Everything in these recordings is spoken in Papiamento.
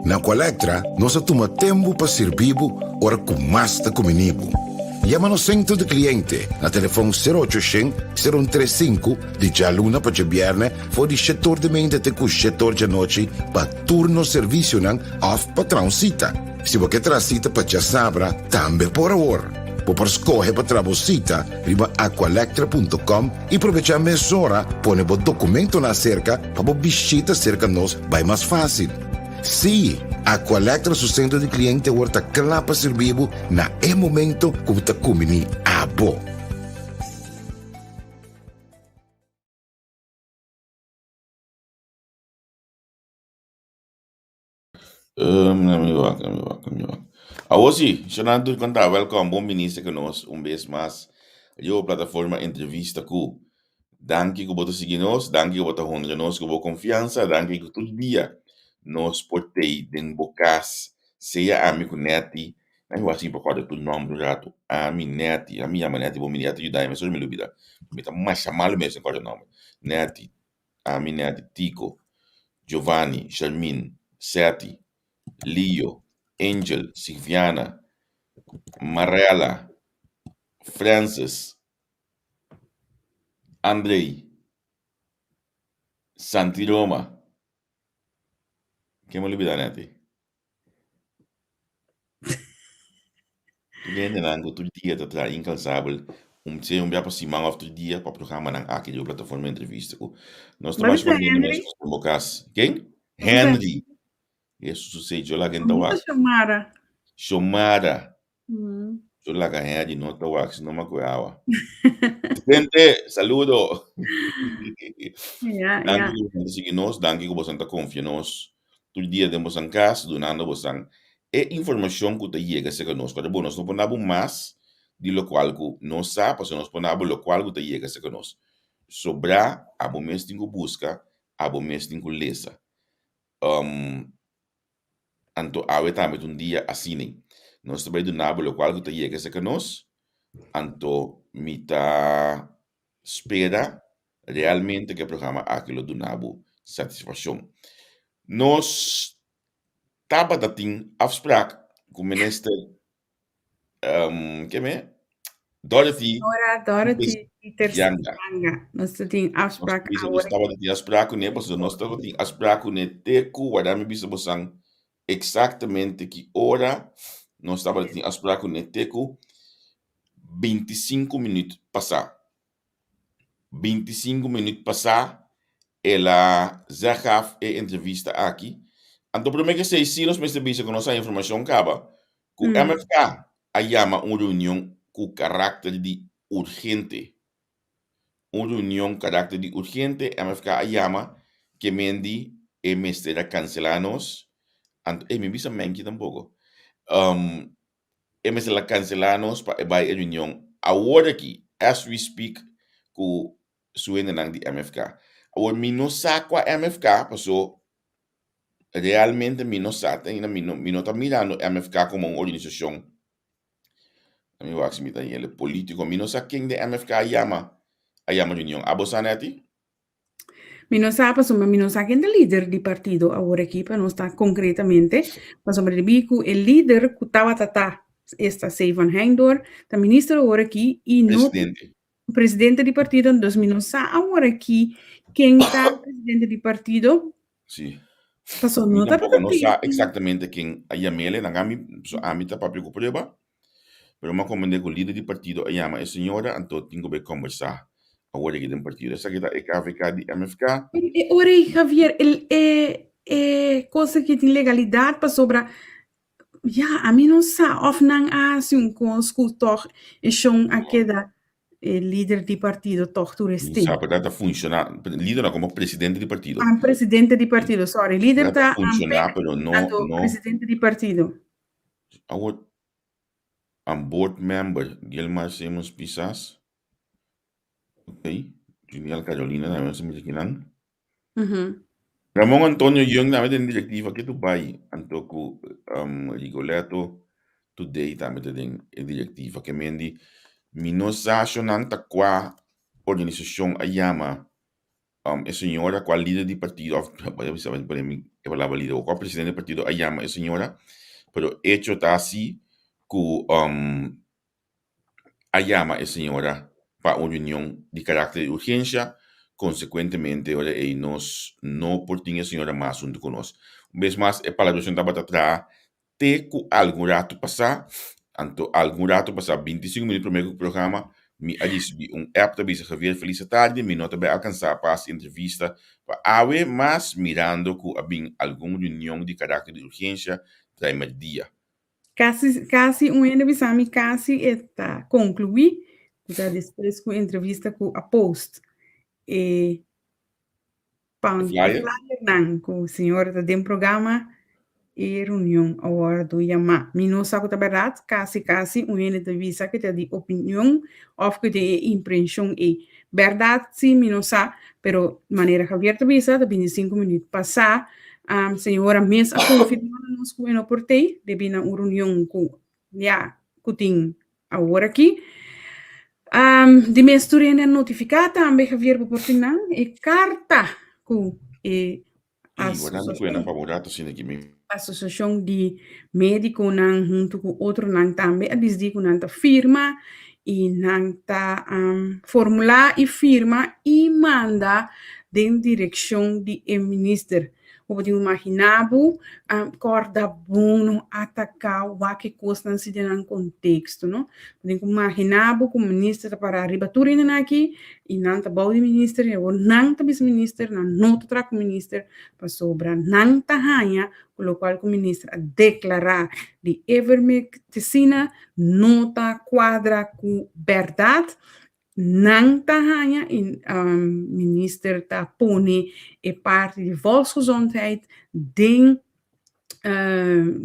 Na Aqualectra nos a tuma tempu pa sirbi bo ora ku mas ta kumini bo. Yama nos sentro di kliente na telefòn sero ocho shen, sero un tres sinku di djaluna pa djabièrnè for di shetor di mente te ku shetor djanochi pa tur nos servisionan òf pa traha un sita. Si bo ke traha sita pa djasabra tambe por awor. Bo por skohe pa traha bo sita riba aqualectra punto com i probechá mesora pone bo dokumentonan aserka pa bo bishita serka nos bai mas fásil. Sí, Aqualectra su sentro di kliente awor ta kla pa sirbi bo na e momento ku bo ta kumbiní abo. Mi wak, mi wak, mi wak. Awor sí, Shonan tur konta, wèlkòm, bon bini serka nos un bes mas riba plataforma Entrevista Ku. Danki ku bo ta sigui nos, danki ku bo ta honra nos ku bo konfiansa, danki ku tur dia nos por tei den bo kas, sea ami ku Netty, nan mi wak sin por kòrda tur nòmber un ratu, ami, Netty, ami yama Netty bon bini, a ta yuda mi, mesora mi lubida, mi ta masha malu mes den kòrda nòmber, Netty, ami, Netty, Tico, Giovanni, Sharmin, Setty, Leo, Angel, Silviana, Marella, Francis, Andrei, Santi Roma. Ken mi a lubida Netty? Tur hendenan ku tur dia ta traha inkansabel un sea un bia pa siman òf tur dia pa programanan aki riba plataforma entrevista ku nos ta Bo masha bisa kontento mes Henry? ku bo kas. Ken? Bo bisa Henry. Hesus su sei, yo laga en ta Bo bisa wak. Xiomara. Xiomara. Yo laga Henry no ta wak, si no m'a koe awa. Gente, saludo. Ja, Danki ja. ku bosan ta sigui nos, danki ku bosan ta konfia nos tur dia den bosan kas, dunando bosan e informashon ku ta yega serka nos. Pasobra bo nos no por na bo mas di lokual ku nos sa, pasobra nos por na bo lokual ku ta yega serka nos. Sobrá abo mes tin ku buska, abo mes tin ku lesa. Anto awe tambe ta un dia asina. Nos ta bai duna bo lokual ku ta yega serka nos, anto mi ta spera realmente ku e programa aki lo duna bo satisfakshon. Nos tabata tin afsprak ku minister ke me? Dorothy Señora Dorothy Pieters Janga. Janga. Nos ta tin afspraak Nos awor. tabata tin afspraak kuné, pasobra nos tabata tin afspraak kuné te ku wardá mi bisa bosan eksaktamente ki ora nos tabata tin afspraak kuné te ku 25 minüt pasá. 25 minüt pasá el a zeg af e entrevista aki. Anto promé ke esei sí nos mester bisa ku nos a informashon kaba ku MFK a yama un reunion ku karakter di urgente. Un reunion karakter di urgente MFK a yama ke men di e mester a kanselá nos. Anto ey mi bisa menki tampoko. E mester a kanselá nos pa e bai e reunion awor aki as we speak ku su hendenan di MFK. Awor mi no sa kua MFK paso realmente mi no sa te ainda mi no mi no ta mirando MFK komo un organisashon mi wak si mi ta yele politiko mi no sa ken den MFK a yama a yama reunion abo sa Netty? Mi no sa pasobra mi no sa ken ta lider di partido awor aki pa nos ta konkretamente pasobra debí ku e lider ku tabata ta esta Sevan Hengdor ta minister awor aki i no Presidente. presidente di partido dus mi no sa awor aki ken ta presidente di partido Sí. Paso Mi no ta tampoco no tin sa exactamente ken a yam'ele, nan ami, so ami ta papia ku prueba, pero mi a comprende ku lider di partido a yama e señora, anto tin ku bai kombersá awor aki den partido. Esaki ta e KVK di MFK. E ora ei, Javier, el e e kos aki tin legalidat pasobra ya ami no sa òf nan a hasi un kos ku tòg e shon a keda e lider di partido tòg tur es Mi tin. sa pero ta funshoná, lider no, komo presidente di partido. Ah, presidente di partido, sorry. Lider Ta ta funshoná, pero no, anto no. presidente di partido. Awor, an board member, Gilmar Simons Pisas, ok, Juniel Carolina tambe nos a mira kinan. Ramon Antonio Young tambe den direktiva ke tu bai, anto ku Rigoletto Today tambe ta den e direktiva. Ke men di mi no sa shonnan ta kua organisashon a yama. E señora cual lider di partido of pone mi e palabra lider o cual presidente di partido a yama e señora, pero hecho ta asi cu a yama e señora pa un reunion di carácter di urgencia, consecuentemente ora ey nos no por tin e señora mas hunto cu nos. Un bes mas e palabracion tabata traha te ku algun ratu pasá, anto algun ratu pasá, bintisingu minüt promé ku programa, mi a risibí un app ta bisa, Javier, felis atardi, mi no ta bai alkansá pa hasi entrevista pa awe, mas mirando ku a bin algun reunion di karakter di urgensia trai merdia. Kasi, kasi un hende bisa mi kasi e ta konkluí ku ta despues ku entrevista ku a post e Pan flyer? flyernan ku señor ta den programa e reunion a wòrdu yamá. Mi no sa ku ta bèrdat, kasi kasi un hende ta bisa ku ta di opinion òf ku tin e imprenshon ei. Bèrdat si mi no sa, pero manera Javier ta bisa ta bintisinku minüt pasá señora mes a konfirmá na nos ku e no por tei debí na un reunion ku ya ku tin Awor aki, di mes tur hende a notifiká tambe, Javier, bo por tin nan e karta ku e asosiashon di médikonan huntu ku otronan tambe a disdi ku nan ta firma i nan ta formulá i firma i manda den direkshon di e minister. Bo por tin imaginá bo, kòrda bon no ataká wak e kosnan si den nan konteksto, no. Bo tin ku imaginá bo ku minister ta pará riba tur hendenan aki i nan ta bou di minister i awor nan ta bisa minister nan no ta traha ku minister pasobra nan ta haña ku lokual ku minister a deklará di ivermecticina no ta kuadra ku bèrdat. Nan ta haña i minister ta pone e parti di volksgezondheid den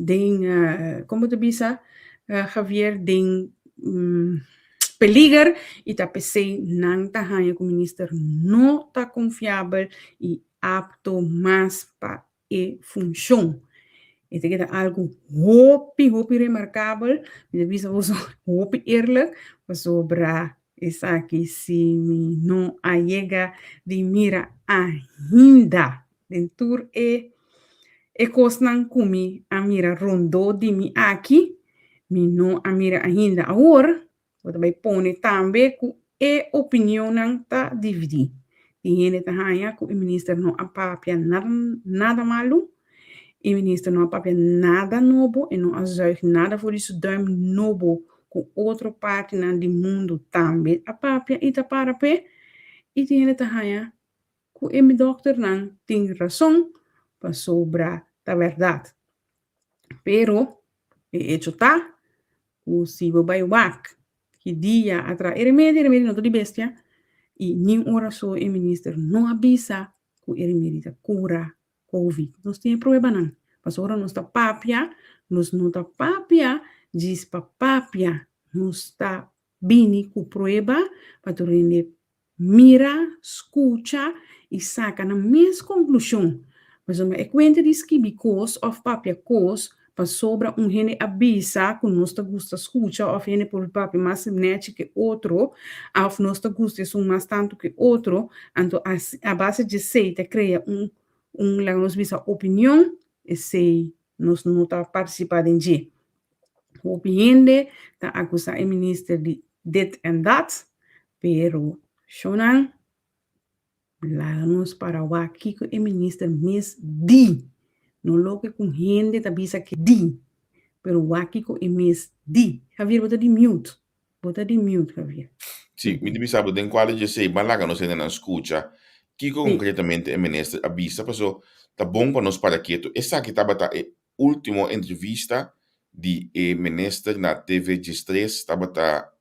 den kon bo ta bisa Javier den peliger i ta p'esei nan ta haña ku minister no ta konfiabel i apto mas pa e funshon. E ta keda algu hopi, hopi remarkabel. Mi ta bisa boso hopi eerlijk, pasobra esaki si mi no a yega di mira ainda den tur e e kosnan ku mi a mira rondó di mi aki, mi no a mira ainda. Awor, Bo ta bai pone tambe ku e opinionnan ta dividí. Tin hende ta haña ku e minister no a papia nada nada malu, e minister no a papia nada nobo, e no a zuig nada for di su duim nobo ku otro partinan di mundu tambe a papia i ta para p'e. I tin hende ta haña ku e dòkternan tin rason pasobra ta bèrdat. Pero e echo ta ku si bo bai wak ki dia a traha e remedi, e remedi no ta di bestia i nin ora so e minister no a bisa ku e remedi ta kura covid. Nos tin e pruebanan, pasobra ora nos ta papia, nos no ta papia djis pa papia, nos ta bini ku prueba pa tur hende mira, skucha i saka nan mes konklushon. Pasobra e kuenta di skibi kos òf papia kos pasobra un hende a bisa ku nos ta gusta skucha òf hende por papia mas nèchi ke otro òf nos ta gusta esun mas tantu ke otro, anto a base di esei ta krea un un laga nos bisa opinion, esei nos no ta partisipá den dje. Hopi hende ta akusá e minister di dit en dat, pero shownan laga nos para wak kiko e minister mes di, no loke ku hende ta bisa ke di, pero wak kiko e mes di. Javier bo ta di mute, bo ta di mute Javier. Sí, mi ta bisa bo den kuadro di esei ban laga nos hendenan skucha kiko konkretamente e minister a bisa, paso ta bon pa nos para ketu. Esaki tabata e Ultimo entrevista di e minister na TV Diestres tabata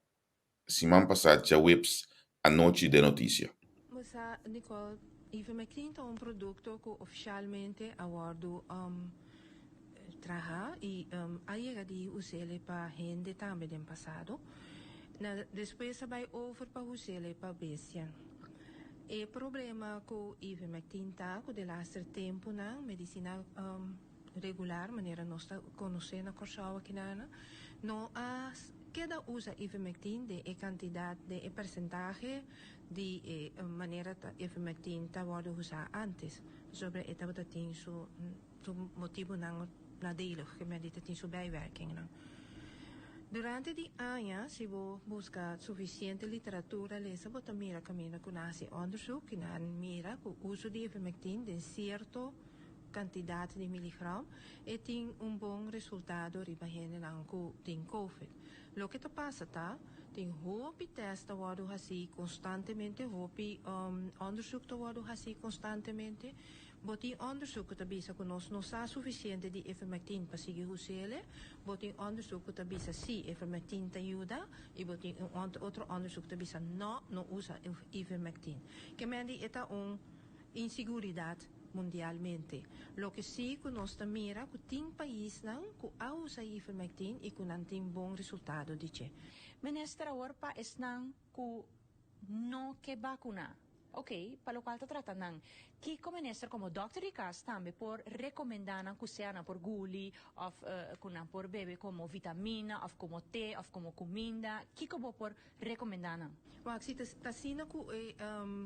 siman pasa djaweps anochi den noticia. Bo sa, Nicole, Ivermectin ta un produkto ku ofishalmente a wòrdu traha i a yega di us'ele pa hende tambe den pasado. Na despues a bai over pa us'ele pa bestia. E problema ku Ivermectin ta ku delaster tempunan medisina regular manera nos ta konosé na Kòrsou akinana no a. keda usa ivermectin den e kantidat, den e persentahe di e manera ta ivermectin ta wòrdu usá ántes, pasobra e tabata tin su su motibunan nadelig, ke men di ta tin su bijwerkingnan. Durante di aña si bo buska sufisiente literatura lesa bo ta mira kaminda ku nan hasi òndersuk i nan mira ku uso di ivermectin den sierto kantidat di miligram e tin un bon resultado riba hendenan ku tin covid. Loke ta pasa ta, tin hopi tèst ta wòrdu hasí konstantemente, hopi òndersuk ta wòrdu hasí konstantemente. Bo tin òndersuk ku ta bisa ku nos no sa sufisiente di ivermectin pa sigui hus'ele, bo tin òndersuk ku ta bisa sí, ivermectin ta yuda, i bo tin un otro òndersuk ku ta bisa nò, no usa ivermectin. Ke men di e ta un Insiguridat mundialmente. Loke sí ku nos ta mira ku tin paisnan ku a usa ivermectin i ku nan tin bon resultado di dje. Minister awor pa esnan ku no ke bakuna. Ok, pa lokual ta trata nan, kiko minister komo dòkter di kas tambe por rekomendá nan ku sea nan por guli òf ku nan por bebe komo vitamina òf komo te òf komo kuminda, kiko bo por Recomenda nan. Wak, si ta asina cu e,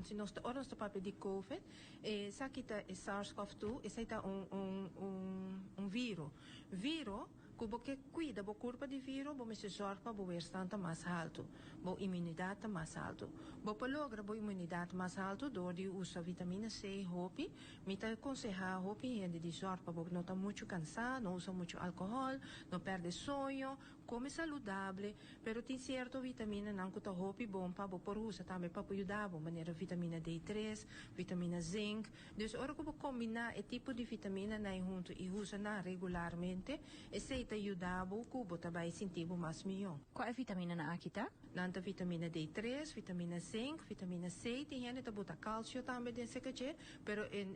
si nos ta, ora nos ta papia di covid, esaki ta e SARS-CoV-2, esai ta un, un, un, un viro. Viro, cu bo ke cuida bo curpa di viro, bo mester zorg pa bo weerstand ta mas halto, bo inmunidad ta mas halto. Bo por logra bo inmunidad mas halto door di usa vitamina C hopi. Mi ta conseha hopi hende di zorg pa bo no ta mucho cansa, no usa mucho alcohol, no perde soño, Come saludable, pero tin cierto vitaminanan cu ta hopi bon pa bo por usa tambe pa por yuda bo, manera vitamina D tres, vitamina zinc. Dus ora cu bo combina e tipo di vitaminanan hunto y usa nan regularmente, esey ta yuda bo cu bo ta bay sinti bo mas miho. Cua e vitaminanan aki ta? Nan ta vitamina D tres, vitamina zinc, vitamina C, tin hende ta bota calcio tambe den secache, pero en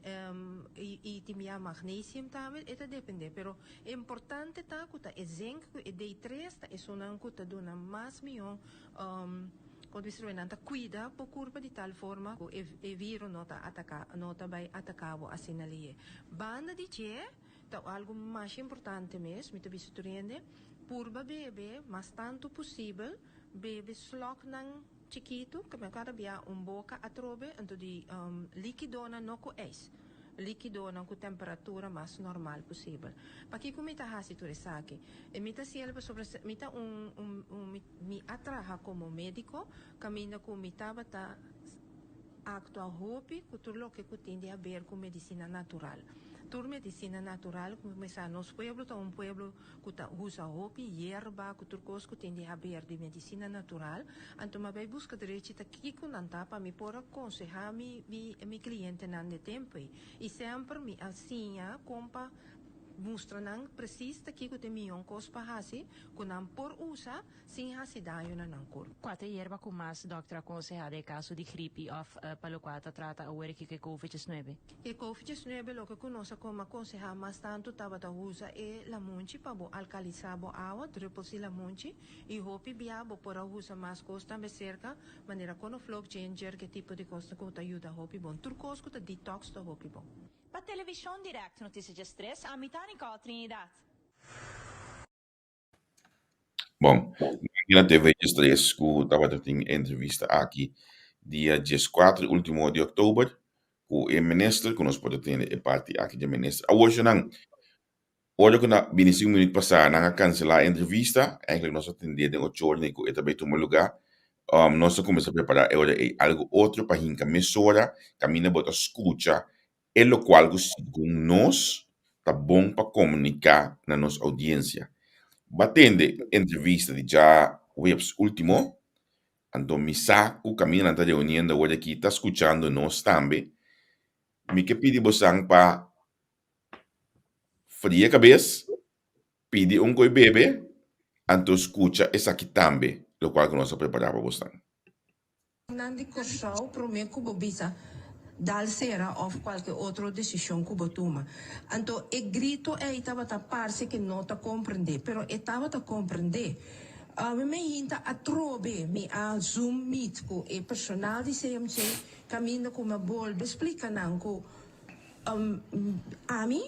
y tin bia magnesium tambe, e ta depende, pero Importante ta ku ta e zinc ku e D tres ta esunnan ku ta duna mas mihó kon ta bisa nan ta kuida bo kurpa di tal forma ku e viro no ta ataka no ta bai ataka bo asina lihé. Banda di dje ta algu masha importante mes mi ta bisa tur hende purba bebe mas tantu posibel bebe slòknan Chikitu, ke men kada bia un boka atrobe anto di likidonan no ku ijs, likidonan ku temperatura mas normal posibel. Pakiko mi ta hasi tur esaki? E mi ta hasiel pasobra mi ta un un mi a traha komo mediko kaminda ku mi tabata Actua hopi cu tur loke cu tin di haber cu medicina natural. Tur medicina natural cu mi sa nos pueblo ta un pueblo cu ta usa hopi yerba cu tur cos cu tin di haber di medicina natural. Anto mi a bay busca drechi ta kico nan ta pa mi por a conseha mi mi clientenan de tempo ey. Y semper mi a siña con pa mustra nan precies ta kico ta e miyon cos pa haci cu nan por usa sin hasi daño na nan kurp. Kua ta e yerba ku mas dòkter a konsehá den e kaso di gripi òf pa lokual ta trata awor aki ku e covid diesnuebe? E covid diesnuebe loke ku nos a koma konsehá mas tantu tabata usa e lamunchi pa bo alkalisá bo awa, druppels di lamunchi, i hopi bia bo por a usa mas kos tambe serka, manera konoflok, ginger, ke tipo di kosnan ku ta yuda hopi bon. Tur kos ku ta detox ta hopi bon. Pa Televishon Direct Notisia Diestres, ami ta Nicole Trinidad. Bon, na TV Diestres ku tabata tin e entrevista aki dia dieskuater ultimo di oktober ku e minister ku nos por ta tende e parti aki dje minister. Awor nan, ora ku na bini sinku minüt pasá nan a kanselá e entrevista, eigenlijk nos a tendé den ocho ora ku e ta bai tuma lugá, nos a kuminsá prepará e ora ei algu otro pa hinka mesora kaminda bo ta skucha E lokual ku segun nos ta bon pa komuniká na nos oudiensia. Bo a tende entrevista di djaweps último, anto mi sa ku kaminda nan ta reuniendo awor aki ta skuchando nos tambe. Mi ke pidi bosan pa fria kabes, pidi un koi bebe, anto skucha esaki tambe, lokual ku nos a prepará pa bosnan. Nan di Kòrsou promé ku bo bisa dal sera òf kualke otro desishon ku bo tuma. Anto e grito ei tabata parse ke no ta komprendé, pero e tabata komprendé. Mi me hinta atrobe mi a zoom meet ku e personal di CMC kaminda ku mi a bolbe splika nan ku ami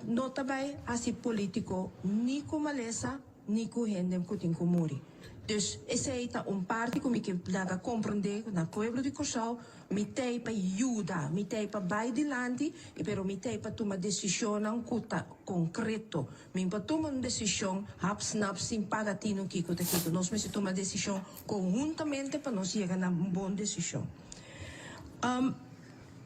no ta bai hasi polítiko ni ku malesa. Ni ku hende ku tin ku muri. Dus esei ta un parti ku mi ke laga komprondé na pueblo di Kòrsou, mi t'ei pa yuda, mi t'ei pa bai dilanti, pero mi t'ei pa tuma desishonnan ku ta konkreto. Mi no por tuma un desishon hap snap sin paga tinu kiko ta kiko. Nos mester tuma desishon konhuntamente pa nos yega na un bon desishon.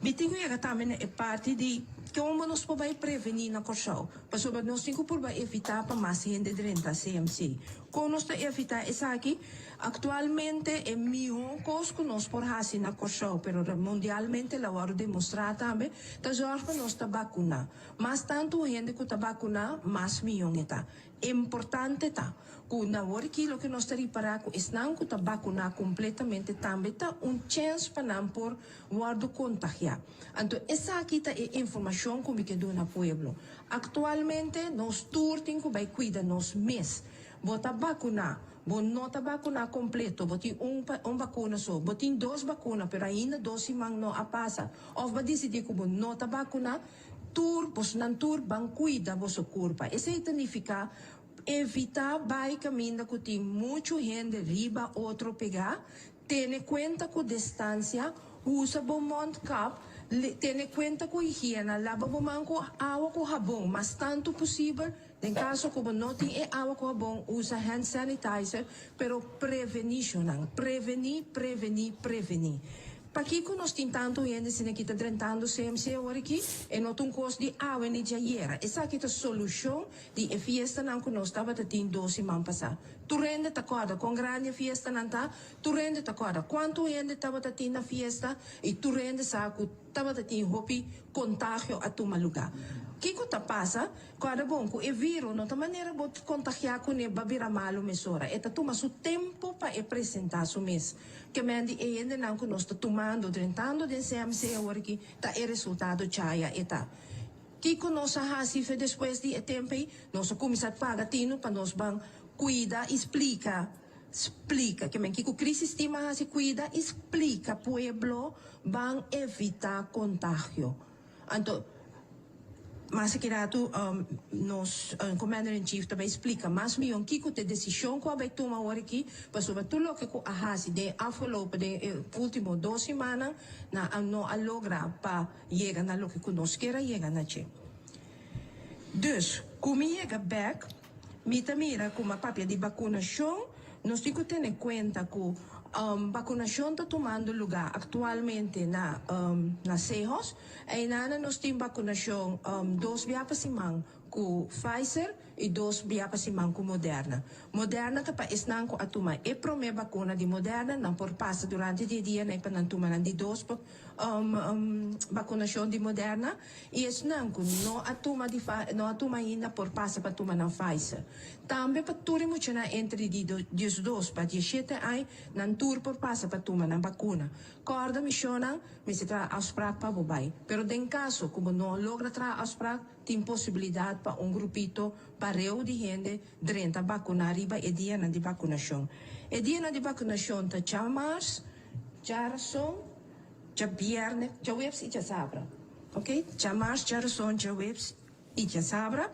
Mi tin ku yega tambe na e parti di komo nos por bai prevení na Kòrsou, pasobra nos tin ku purba evitá pa mas hende drenta CMC. Kon nos ta evitá esaki? Aktualmente e mihó kos ku nos por hasi na Kòrsou, pero mundialmente el a wòrdu demostrá tambe, ta zòrg pa nos ta bakuná. Mas tantu hende ku ta bakuná, mas mihó e ta. Importante ta ku na wor aki loke nos ta ripará ku esnan ku ta bakuná kompletamente tambe ta un chèns pa nan por wòrdu kontagiá. Anto esaki ta e informashon ku mi ke duna pueblo. Aktualmente nos tur tin ku bai kuida nos mes. Bo ta bakuná, bo no ta bakuná kompleto, bo tin un un bakuna so, bo tin dos bakuna pero ainda dos siman no a pasa òf bo a disidí ku bo no ta bakuná, Tur, bosonan tur ban cuida boso curpa. Esey ta nifica evita bay caminda cu tin mucho hende riba otro pega, tene cuenta cu distancia, usa bo mondkap, tene cuenta cu higiena, laba bo man cu awa cu habon mas tanto posibel, den caso cu bo no tin e awa cu habon usa hand sanitizer, pero preveni shonan, preveni, preveni, preveni. Pakiko nos tin tantu hende asina ki ta drentando CMC awor aki? E no ta un kos di awe ni djayera. Esaki ta solushon di e fiestanan ku nos tabata tin dos siman pasá. Tur hende ta kòrda kon grandi e fiestanan ta, tur hende ta kòrda kuantu hende tabata tin na fiesta i tur hende sa ku tabata tin hopi kontagio a tuma lugá. Kiko ta pasa? Kòrda bon ku e viro no ta manera bo kontagiá kuné ba bira malu mesora. E ta tuma su tempu pa e presentá su mes. Ke men di e hendenan ku nos ta tumando, drentando den CMC awor aki, ta e resultado chaya e ta. Kiko nos a hasi fe despues di e tempu ei? Nos a kuminsá paga tinu pa nos ban kuida i splika, splika. Ke men kiko Crisis Team a hasi? Kuida i splika pueblo ban evitá kontagio. Anto, mas aki ratu nos Commander in Chief ta bay splica mas miyon kico ta e decision cu a bay tuma awor aki, pasobra tur loke cu a haci den e afgelopen, den e ultimo dos simannan, nan a no a logra pa yega na loke cu nos kier a yega na dje. Dus, cu mi yega bek, Mi ta mira ku ma papia di bakunashon, nos tin ku tene kuenta ku bakunashon ta tumando lugá aktualmente na na Sehos. Einana nos tin bakunashon dos bia pa siman ku Pfizer i dos bia pa siman ku Moderna. Moderna ta pa esnan ku a tuma e promé bakuna di Moderna, nan por pasa durante di e dianan pa nan tuma nan di dos Bakunashon di Moderna i esnan ku no a tuma di no a tuma ainda por pasa pa tuma nan Pfizer. Tambe pa tur e muchanan entre di diesdos pa diesshete añ nan tur por pasa pa tuma nan bakuna. Kòrda mishonnan mester traha afsprak pa bo bai. Pero den kaso ku bo no logra traha afsprak tin posibilidat pa un grupito pareu di hende drenta bakuná riba e dianan di bakunashon. E dianan di bakunashon ta djamars. Djarason, djabierne, djaweps i djasabra. Ok, djamars, djarason, djaweps i djasabra.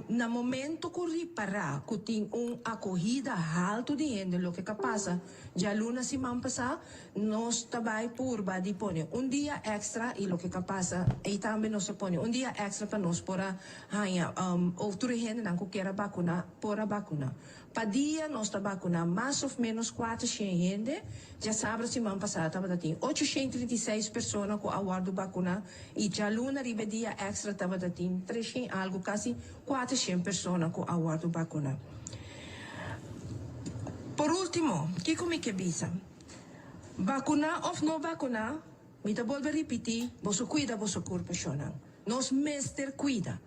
Na momento ku ripará ku tin un akohida haltu di hende, loke ka pasa djaluna siman pasá, nos ta bai purba di pone un dia èkstra i loke ka pasa ei tambe nos a pone un dia èkstra pa nos por a haña òf tur e hendenan ku kier a bakuná por a bakuná. Pa dia nos ta bakuná mas of ménos 400 hende. Djasabra siman pasá tabata tin 836 persona ku a wòrdu bakuná i djaluna riba e dia èkstra tabata tin 300 algu, kasi 400 persona ku a wòrdu bakuná. Por último, kiko mi ke bisa? Bakuná òf no bakuná, mi ta bolbe ripití, boso kuida boso kurpo shonnan. Nos mester kuida.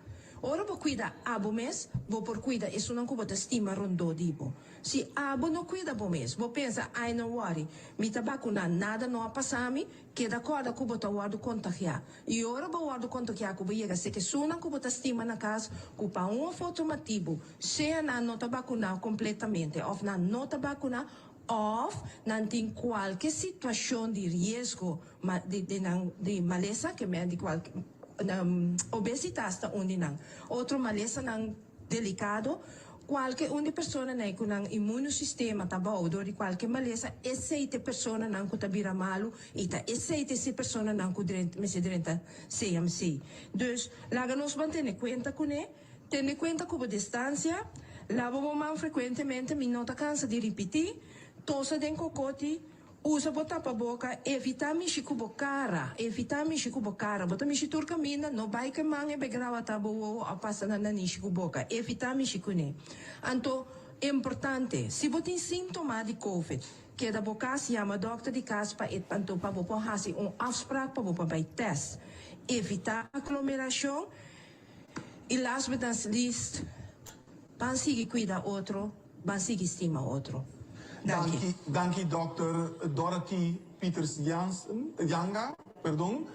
Ora bo kuida abo mes, bo por kuida esunnan ku bo ta stima rondó di bo. Si abo no kuida bo mes, bo pensa, Ai no wòri, mi ta bakuná, nada no a pasa mi, keda kòrda ku bo ta wòrdu kontagiá. I ora bo wòrdu kontagiá ku bo yega seka esunnan ku bo ta stima na kas ku pa un òf otro matibu, sea nan no ta bakuná kompletamente òf nan no ta bakuná òf nan tin kualke situashon di riesgo Ma di di nan di malesa ke men di kualke obesitas ta un di nan. Otro malesanan delikado. Kualke un di personanan ku nan inmunosistema ta bou dor di kualke malesa, esei ta e personanan ku ta bira malu i ta esei ta ese personanan ku mester drenta CMC. Dus, laga nos ban tene kuenta kuné, tene kuenta ku bo distansia, laba bo man frekuentemente, mi no ta kansa di ripití, tosa den kokoti, Usa bo tapaboka, evitá mishi ku bo kara, evitá mishi ku bo kara. Bo ta mishi tur kaminda, no bai ku e man e begrawatá bo wowo òf pasa na nanishi ku boka. Evitá mishi kuné. Anto, importante, si bo tin síntoma di covid, keda bo kas, yama dòkter di kas pa e anto pa bo por hasi un afsprak pa bo por bai tèst. Evitá aglomerashon i last but not least, ban sigui kuida otro. Ban sigui stima otro. Danki. Danki, danki Dòkter Dorothy Pieters Jansen, Janga, perdon.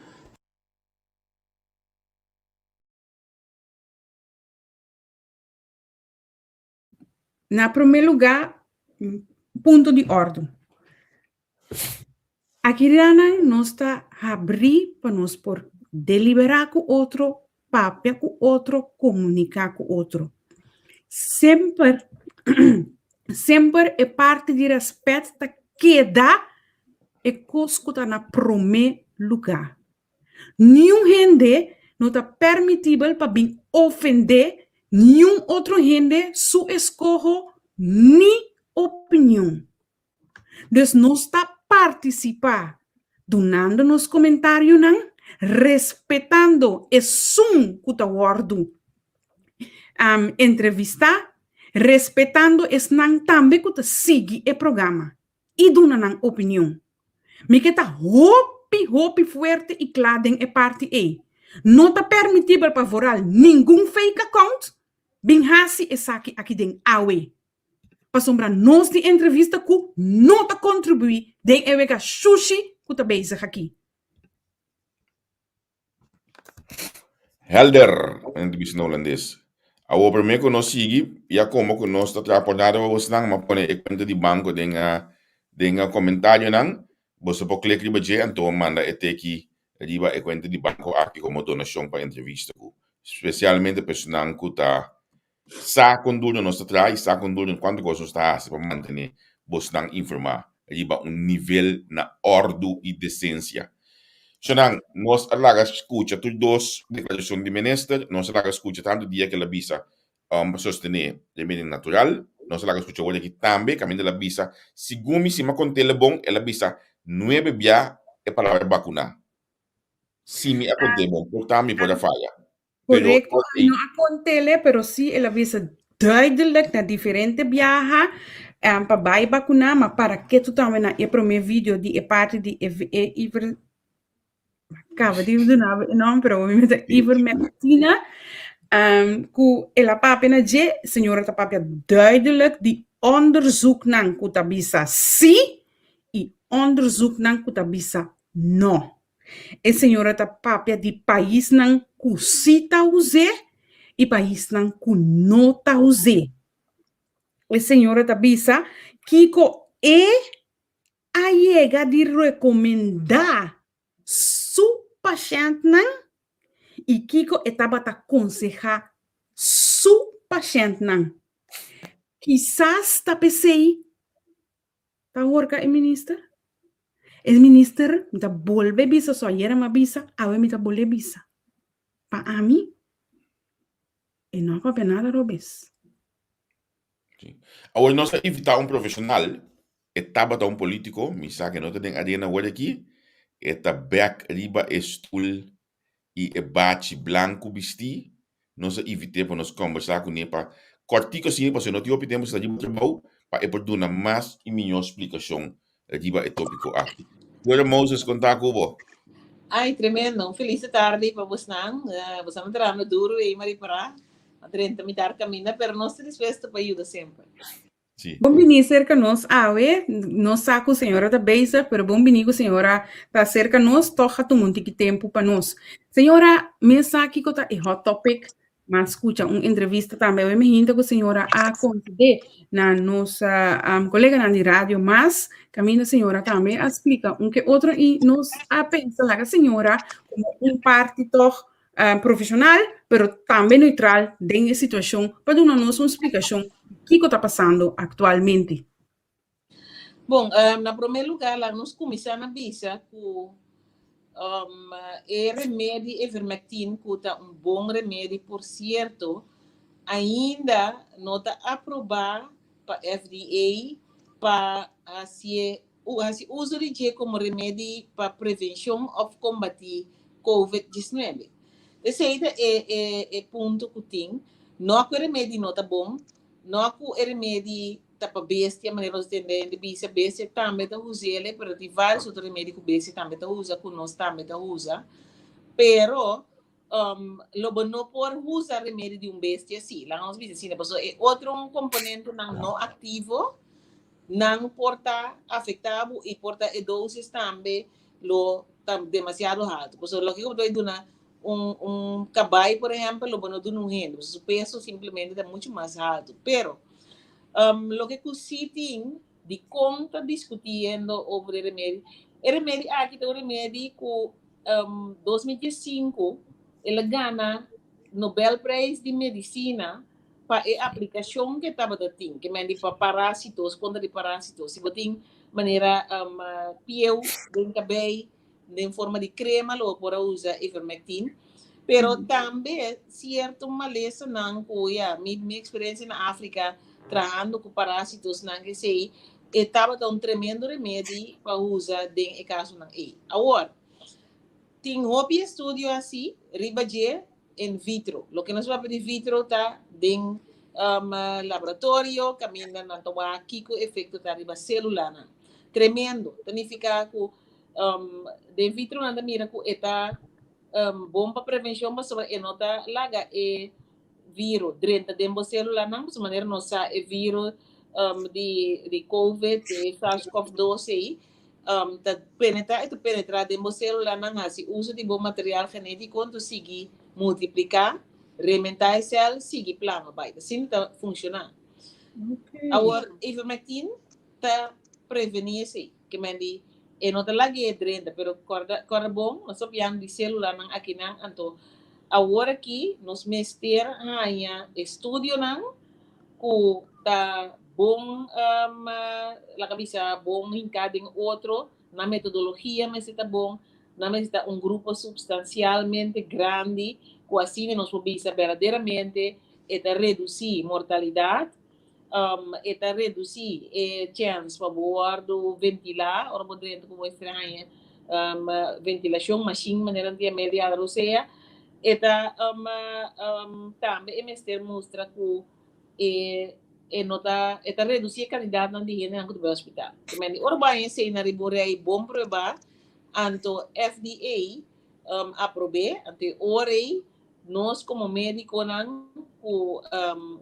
Na promé lugá, punto di òrdu. Akiranan nos ta habrí pa nos por deliberá ku otro, papia ku otro, komuniká ku otro. Semper, semper e parti di rèspèt ta keda e kos ku ta na promé lugá. Niun hende no ta permitibel pa bin ofendé niun otro hende su eskoho ni opinion. Dus nos ta partisipá dunando nos komentarionan, respetando esun ku ta wòrdu entrevistá, respetando esnan tambe ku ta sigui e programa i duna nan opinion. Mi ke ta hopi, hopi fuerte i kla den e parti ei. No ta permitibel pa vooral ningun fake account bin hasi esaki aki den awe. Pasobra nos di entrevista ku no ta kontribuí den e wega shushi ku ta bezig aki. Helder, nan ta bisa na hulandes. Awor promé ku nos sigui, ya komo ku nos ta traha por nada pa bosnan, mi a pone e kuenta di banko den den e komentarionan. Boso por klik riba dje anto manda e teki riba e kuenta di banko aki komo donashon pa entrevista ku spesialmente personan ku ta Sa kon duru nos ta traha i sa kon duru kuantu kos nos ta hasi pa mantené bosnan informá riba un nivel na òrdu i desensia. Shonnan, nos a laga skucha tur dos deklarashon di minister, nos a laga skucha tantu dia ku el a bisa pa sostené remedi natural, nos a laga skucha awor aki tambe kaminda el a bisa, segun mi si mi a kont'el bon, el a bisa nuebe bia e palabra bakuná. Si mi a kont'é bon, por ta mi por a faya. Pero Correcto, mi no a contele, pero sí el a bisa duidelijk na diferente biaha um, pa bai vacuna, ma para que tu tambe na e prome video di e parte di e, e Iver acaba di duna e nombre, pero mi meta ivermectina, um, ku el a papia na dje, señora ta papia duidelijk di onderzoeknan ku ta bisa sí i onderzoeknan ku ta bisa no. E señora ta papia di paisnan ku sí ta us'é i paisnan ku no ta us'é. E señora ta bisa kiko e a yega di rekomendá su pashèntnan i kiko e tabata konsehá su pashèntnan. Kisas ta p'esei Ta horka e minister? E minister, mi ta bolbe bisa, so ayera mi a bisa, awe mi ta bolbe bisa. Pa ami, e no a papia nada robes. Sí. Awor nos a invita un profesional, e tabata un politico, mi sa ke no ta den arena awor aki, e ta bek riba e stoel i e bachi blanku bistí, nos a invit'é pa nos kòmbersá kuné pa kòrtiku asina pasobra no tin hopi tempu sta riba trabou pa e por duna mas i mihó splikashon riba e tópiko aki. Fuera Moses kontá ku bo. Ay, tremendo. Un felis tardi pa bosnan. Eh, bosnan ta trahando duro ei, Maripará. A drenta mitar caminda, pero nos ta dispuesto pa yuda semper. Sí. Bon bini cerca nos awe. Nos sa ku señora ta bezig, pero bon bini ku señora ta cerca nos, toch a tuma un tiki tempu pa nos. Señora, mi sa kiko ta e hot topic, ma skucha un entrevista tambe awe mi hinta ku señora a concede na nos um, koleganan di Radio Mas, kaminda señora tambe a splika un ke otro i nos a pensa laga señora komo un parti toch. profesional, pero tambe neutral den e situacion pa duna nos un splicacion kico ta pasando actualmente. Bon, na prome lugar laga nos cuminsa na bisa cu e remedi Ivermectin cu ta un bon remedi por cierto ainda no ta aproba pa FDA pa hacié hasi uso di dje komo remedi pa prevenshon òf kombatí Covid diesnuebe. Esei ta e e e punto ku tin. No ku e remedi no ta bon, no ku e remedi ta pa bestia manera nos tende hende bisa, bestia tambe ta us'el, pero tin vários otro remedi ku bestia tambe ta usa, ku nos tambe ta usa. Pero lo bo no por usa remedi di un bestia si, laga nos bisa asina, pasobra e otro komponentenan no aktivo nan por ta afektá bo i por ta e dosis tambe lo ta demasiado haltu. Pasobra loke ku bo ta bai duna un un kabai por ehèmpel lo bo no duna un hende, pasobra su peso simplemente ta muchu mas haltu. Pero loke ku si tin dikon ta diskutiendo over e remedi, e remedi aki ta un remedi ku 2015 el a gana Nobelprijs di Medisina pa e aplikashon ke tabata tin, ke men di pa parásitos, kontra di parásitos. Si bo tin manera pieu den kabei den forma di krema lo bo por a usa ivermectin. Pero tambe sierto malesanan ku ya mi mi eksperensia na Afrika trahando ku parásitosnan esei e tabata un tremendo remedi pa usa den e kasonan ei. Awor, tin hopi estudio hasi riba dje in vitro. Loke nos papia di vitro ta den laboratorio kaminda nan ta wak kiko efekto ta riba selulanan. Tremendo. Ta nifiká ku den vitro nan ta mira ku e ta bon pa prevenshon pasobra e no ta laga e viro drenta den bo celulanan, pasobra manera nos sa e viro di di covid, e SARS-CoV-2 ei, ta penetra, e ta penetra den bo celulanan, hasi uso di bo material genetico, enton sigui multiplica, rementa e cel, sigui plama bai. Asina ta funciona. Awor, ivermectin ta preveni esei. Ke men di e no ta lag'é drenta, pero kòrda kòrda bon, nos ta pian di sélulanan akinan, anto awor aki nos mester haña estudionan ku ta bon laga bisa bon hinká den otro, nan metodologia mester ta bon, nan mester ta un grupo supstansialmente grandi ku asina nos por bisa berdaderamente e ta redusí mortalidat. E ta redusí e chèns pa bo wòrdu ventilá ora bo drenta ku bo estraña ventilashon, mashin manera nan ta yam'é di Adarosea. E ta tambe e mester mustra ku e e no ta e ta redusí e kantidatnan di hendenan ku ta bai hospital. Ora bo haña esei na riba un rei bon pruebá, anto FDA aprob'é, anto e ora ei Nos komo médikonan ku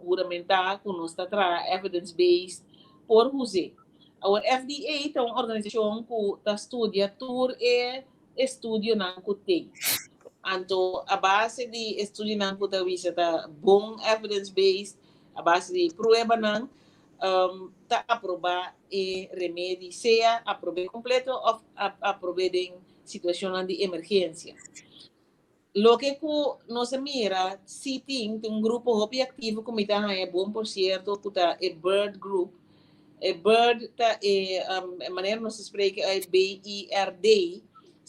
huramentá ku nos ta traha evidence based por us'é. Awor FDA ta un organisashon ku ta studia tur e estudionan ku tin. Anto a base di estudionan ku ta bisa ta bon evidence based, a base di pruebanan ta aprobá e remedi, sea aprob'é kompleto òf aprob'é den situashonnan di emergensia. Loke ku nos a mira si tin tin un grupo hopi aktivo ku mi ta haña bon por sierto ku ta e Bird Group. E Bird ta e manera nos ta spreke e BIRD.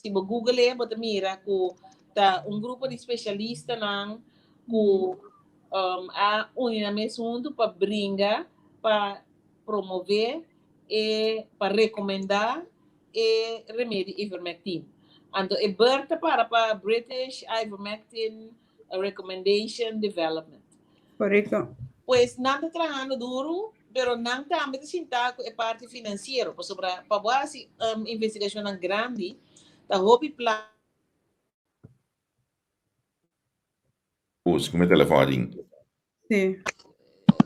Si bo google e bo ta mira ku ta un grupo di spesialistanan ku a uni nan mes huntu pa bringa pa promove e pa rekomendá e remedi ivermectin. Anto e BIRD ta para pa British Ivermectin Recommendation Development. Correcto. Pues nan ta trahando duru, pero nan tambe ta sinta ku e parti finansiero, pasobra pa bo hasi investigacionnan grandi ta hopi plaka. Us, ku mi telefon a ring. Sí.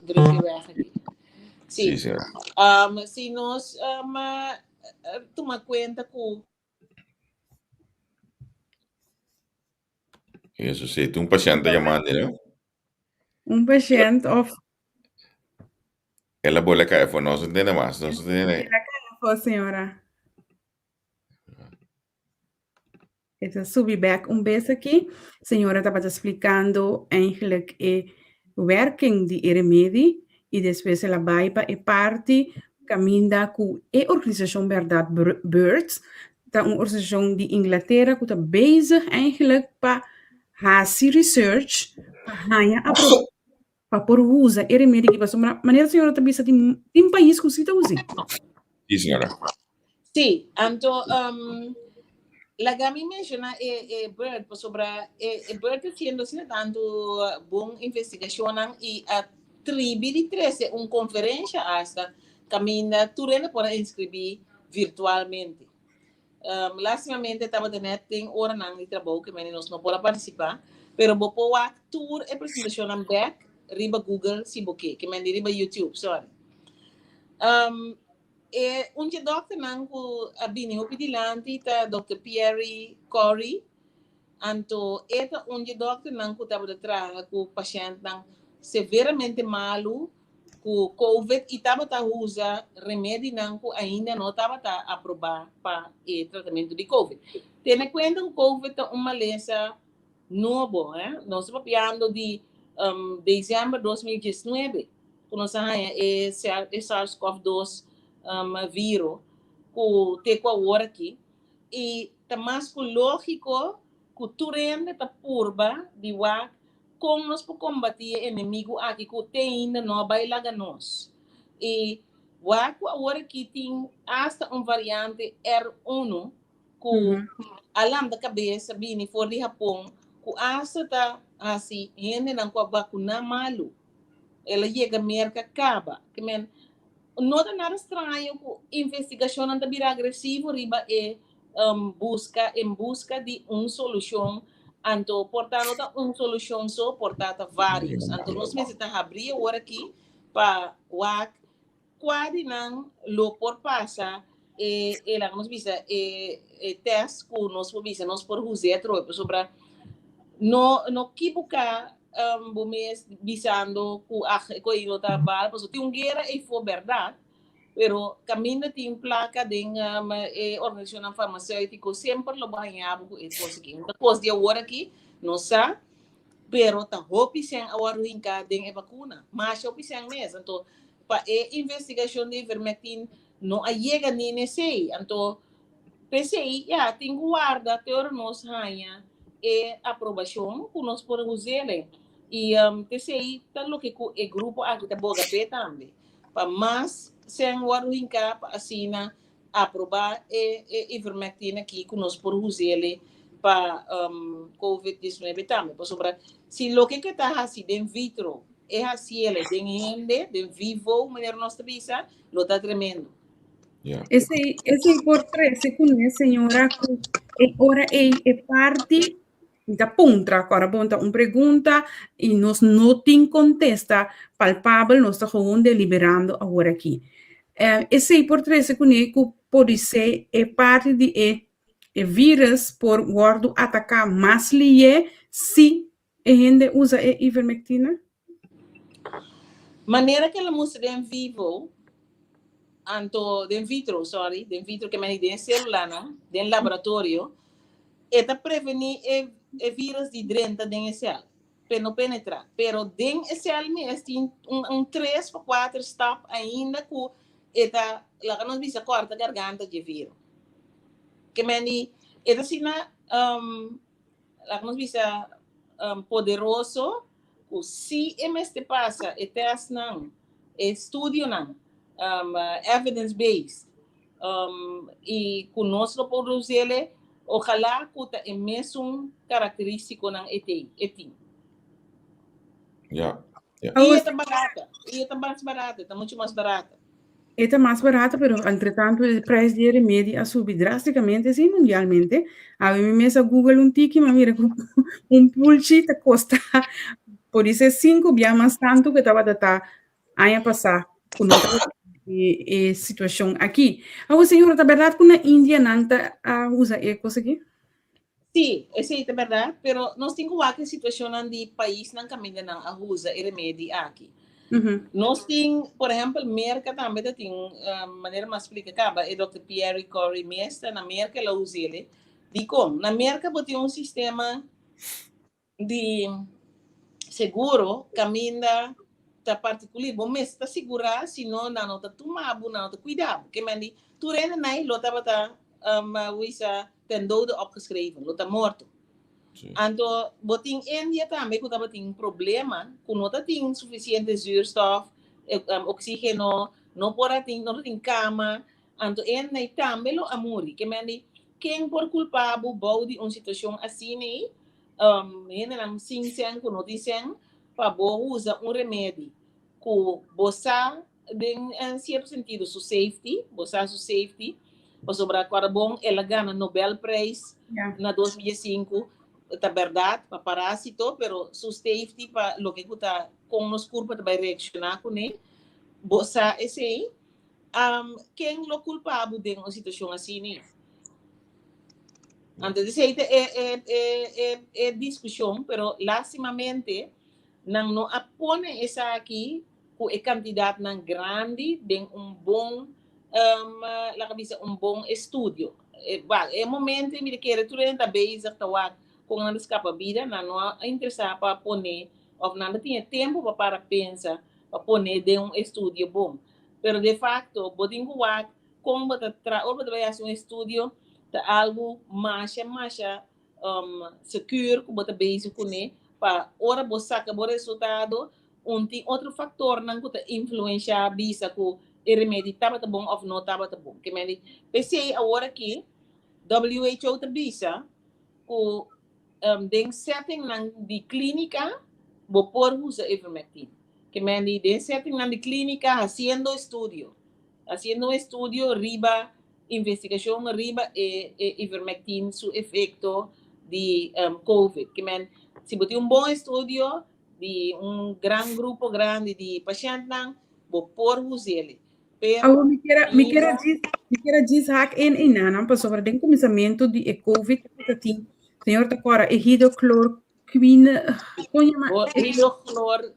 Druk die weg aki. Sí, Sí. señora. Um, si nos um, tuma cuenta ku Eso sí, tin un paciente llamando, no? Un patiënt of El a bola cae for, no se entiende mas, no se entiende. El a cae afó, señora. E ta subi bek un bes aki. Señora tabata splikando eigenlijk e werking di e remedi i despues el a bai pa e parti kaminda ku e organisashon Bèrdat Birds ta un organisashon di Inglatera ku ta bezig eigenlijk pa hasi research pa haña aprobashon pa por usa e remedi aki pasobra manera señora ta bisa tin tin pais ku si ta us'é. Sí, señora. Sí, anto um, laga mi menciona e, e bird pasobra e, e bird ta haciendo asina tanto bon investigacionnan y a tribi di trece un conferencia hasta caminda tur hende por a inscribi virtualmente. Um, lastimamente tabata net den oranan di trabou ke meni nos no por a participá, pero bo por wak tur e presentacionnan bek riba Google si bo ke, ke meni riba YouTube, sorry. Um, e un dje dokternan ku a bini hopi dilanti ta Dr. Pierre Corey, anto e ta un dje dokternan ku tabata traha ku pashèntnan severamente malu ku covid i tabata usa remedinan ku ainda no tabata aprobá pa e tratamentu di covid. Tene kuenta ku covid ta un malesa nobo, eh? Nos ta papiando di um, december 2019 ku nos a haña e, e SARS-CoV-2 um, viro ku te ku awor aki. I ta mas ku lógiko ku tur hende ta purba di wak Kon nos por kombatí e enemigu aki ku te ainda no a bai laga nos? I wak ku awor aki tin asta un variante R1 ku a lanta kabes a bini for di Hapon ku asta ta hasi hendenan ku a bakuná malu. El a yega Merka kaba. Ke men, no ta nada straño ku investigashonnan ta bira agresivo riba e buska en buska di un solushon anto por ta no ta un solushon so por ta ta varios anto nos mester ta habri awor aki pa wak kua di nan lo por pasa e e laga nos bisa e e test ku nos por bisa nos por hus'é atrobe pasobra no no kibuká bo mes bisando ku ah e koe no ta bal pasobra tin un guera eyfo bèrdat Pero caminda tin placa den e organisacionnan farmaceutico semper lo bo haña bo cu e cos aki. Un ta cos di awor aki, no sa, pero ta hopi cen a wordo hinca den e vacuna. Masha hopi cen mes. Anto, pa e investigacion di ivermectin no a yega ni n'esey. Anto, p'esey, ya, tin cu warda te ora nos haña e aprobacion cu nos por us'ele. Y p'esey ta loke cu e grupo aki ta boga p'e tambe. pa mas sèn wòrdu hinká pa asina aprobá e e ivermectin aki ku nos por us'ele pa covid 19 tambe. Pasobra si loke ke ta hasi den vitro e hasiele den hende, den vivo manera nos ta bisa, lo ta tremendo. Yeah. Esei, esei por trese kuné, señora, ku e ora ei e parti Mi ta puntra, ku ora bo ta un pregunta i nos no tin kontesta palpabel, nos ta gewoon deliberando awor aki. Eh, esei por trese kuné ku podisé e parti di e e virus por wòrdu ataká mas lié si e hende usa e ivermectina? Manera ku el a mustra den vivo, anto den vitro, sorry, den vitro ke meni den sélulanan, den laboratorio, E ta prevení e e virus di drenta den e sèl, p'e no penetrá. Pero den e sèl mes tin un un tres pa kuater stap ainda ku e ta, laga nos bisa, kòrta garganta dje viro. Ke men di e ta asina, laga nos bisa, poderoso ku si e mester pasa e tèstnan, e studionan, evidence based, Um, i ku nos lo por us'ele, ojalá ku ta e mesun karakterístikonan e tei, e tin. Ja, ja. I e ta barata, i e ta mas barata, e ta mucho mas barata. E ta mas barata, pero entretanto e prijs di e remedi a subi drásticamente, sí, mundialmente. Awe mi mes a Google un tiki, ma mira ku un pulchi ta kosta podise sinku bia mas tantu ku e tabata ta aña pasá ku no tabata e, e situashon aki. Awor, señora, ta bèrdat ku na India nan ta a usa e kos aki? Sí, esei ta bèrdat, pero nos tin ku wak e situashonnan di paisnan kaminda nan a usa e remedi aki. Nos tin, por ehèmpel, Merka tambe ta tin, manera mi a splika kaba, e dòkter Pierre Kory mes ta na Merka el a us'el. Dikon? Na Merka bo tin un sistema di seguro kaminda ta partikulir. Bo mes ta sigurá, si no nan no ta tuma bo, nan no ta kuida bo. Ke men di tur hende nai lo tabata um, wisa ten dode opgeschreven, lo ta morto. Sí. Anto bo tin India tambe ku tabatin problema ku no ta tin sufisiente zuurstof, eh, oxígeno, no por a tin, no ta tin kama. Anto e nai tambe lo a muri. Ke men di ken por kulpa bo bou di un situashon asina ei? Um, hendenan sin sen ku no tin sen pa bo usa un remedi ku bo sa den en sierto sentido su safety, bo sa su safety, pasobra kòrda bon el a gana Nobelprijs na 2005, ta bèrdat pa parásito, pero su safety pa loke ku ta kon nos kurpa ta bai reakshoná kuné, bo sa esei. Um, ken lo kulpa bo den un situashon asina? Anto esei ta e, e, e, e, e diskushon, pero lástimamente nan no a pone esaki ku e kantidatnan grandi den un bon, um, laga bisa un bon estudio. E, wak, e momento mi ta kere tur hende ta bezig ta wak kon nan ta skapa bida, nan no a interesá pa pone òf nan no tin e tempu pa para pensa pa pone den un estudio bon. Pero de facto bo tin ku wak kon bo ta tra, ora bo ta bai hasi un estudio ta algu masha masha um, secure ku bo ta bezig kuné pa ora bo saka bo resultado un tin otro factornan ku ta influenshá bisa ku e remedi tabata bon òf no tabata bon. Ke men di, p'esei awor aki WHO ta bisa ku um, den settingnan di klínika bo por usa ivermectin. Ke men di den settingnan di klínika hasiendo estudio, hasiendo un estudio riba investigashon riba e, e ivermectin su efekto di um, COVID. Ke men, si bo tin un bon estudio di un gran grupo grandi di pashèntnan, bo por us'é. Pero Awor mi kier a, mi kier a ainda djis, mi kier a djis hak in einan pasobra den kuminsamentu di e COVID ta tin, señor ta kòrda e hidrochloroquine, kon yama? bo hidrochlor,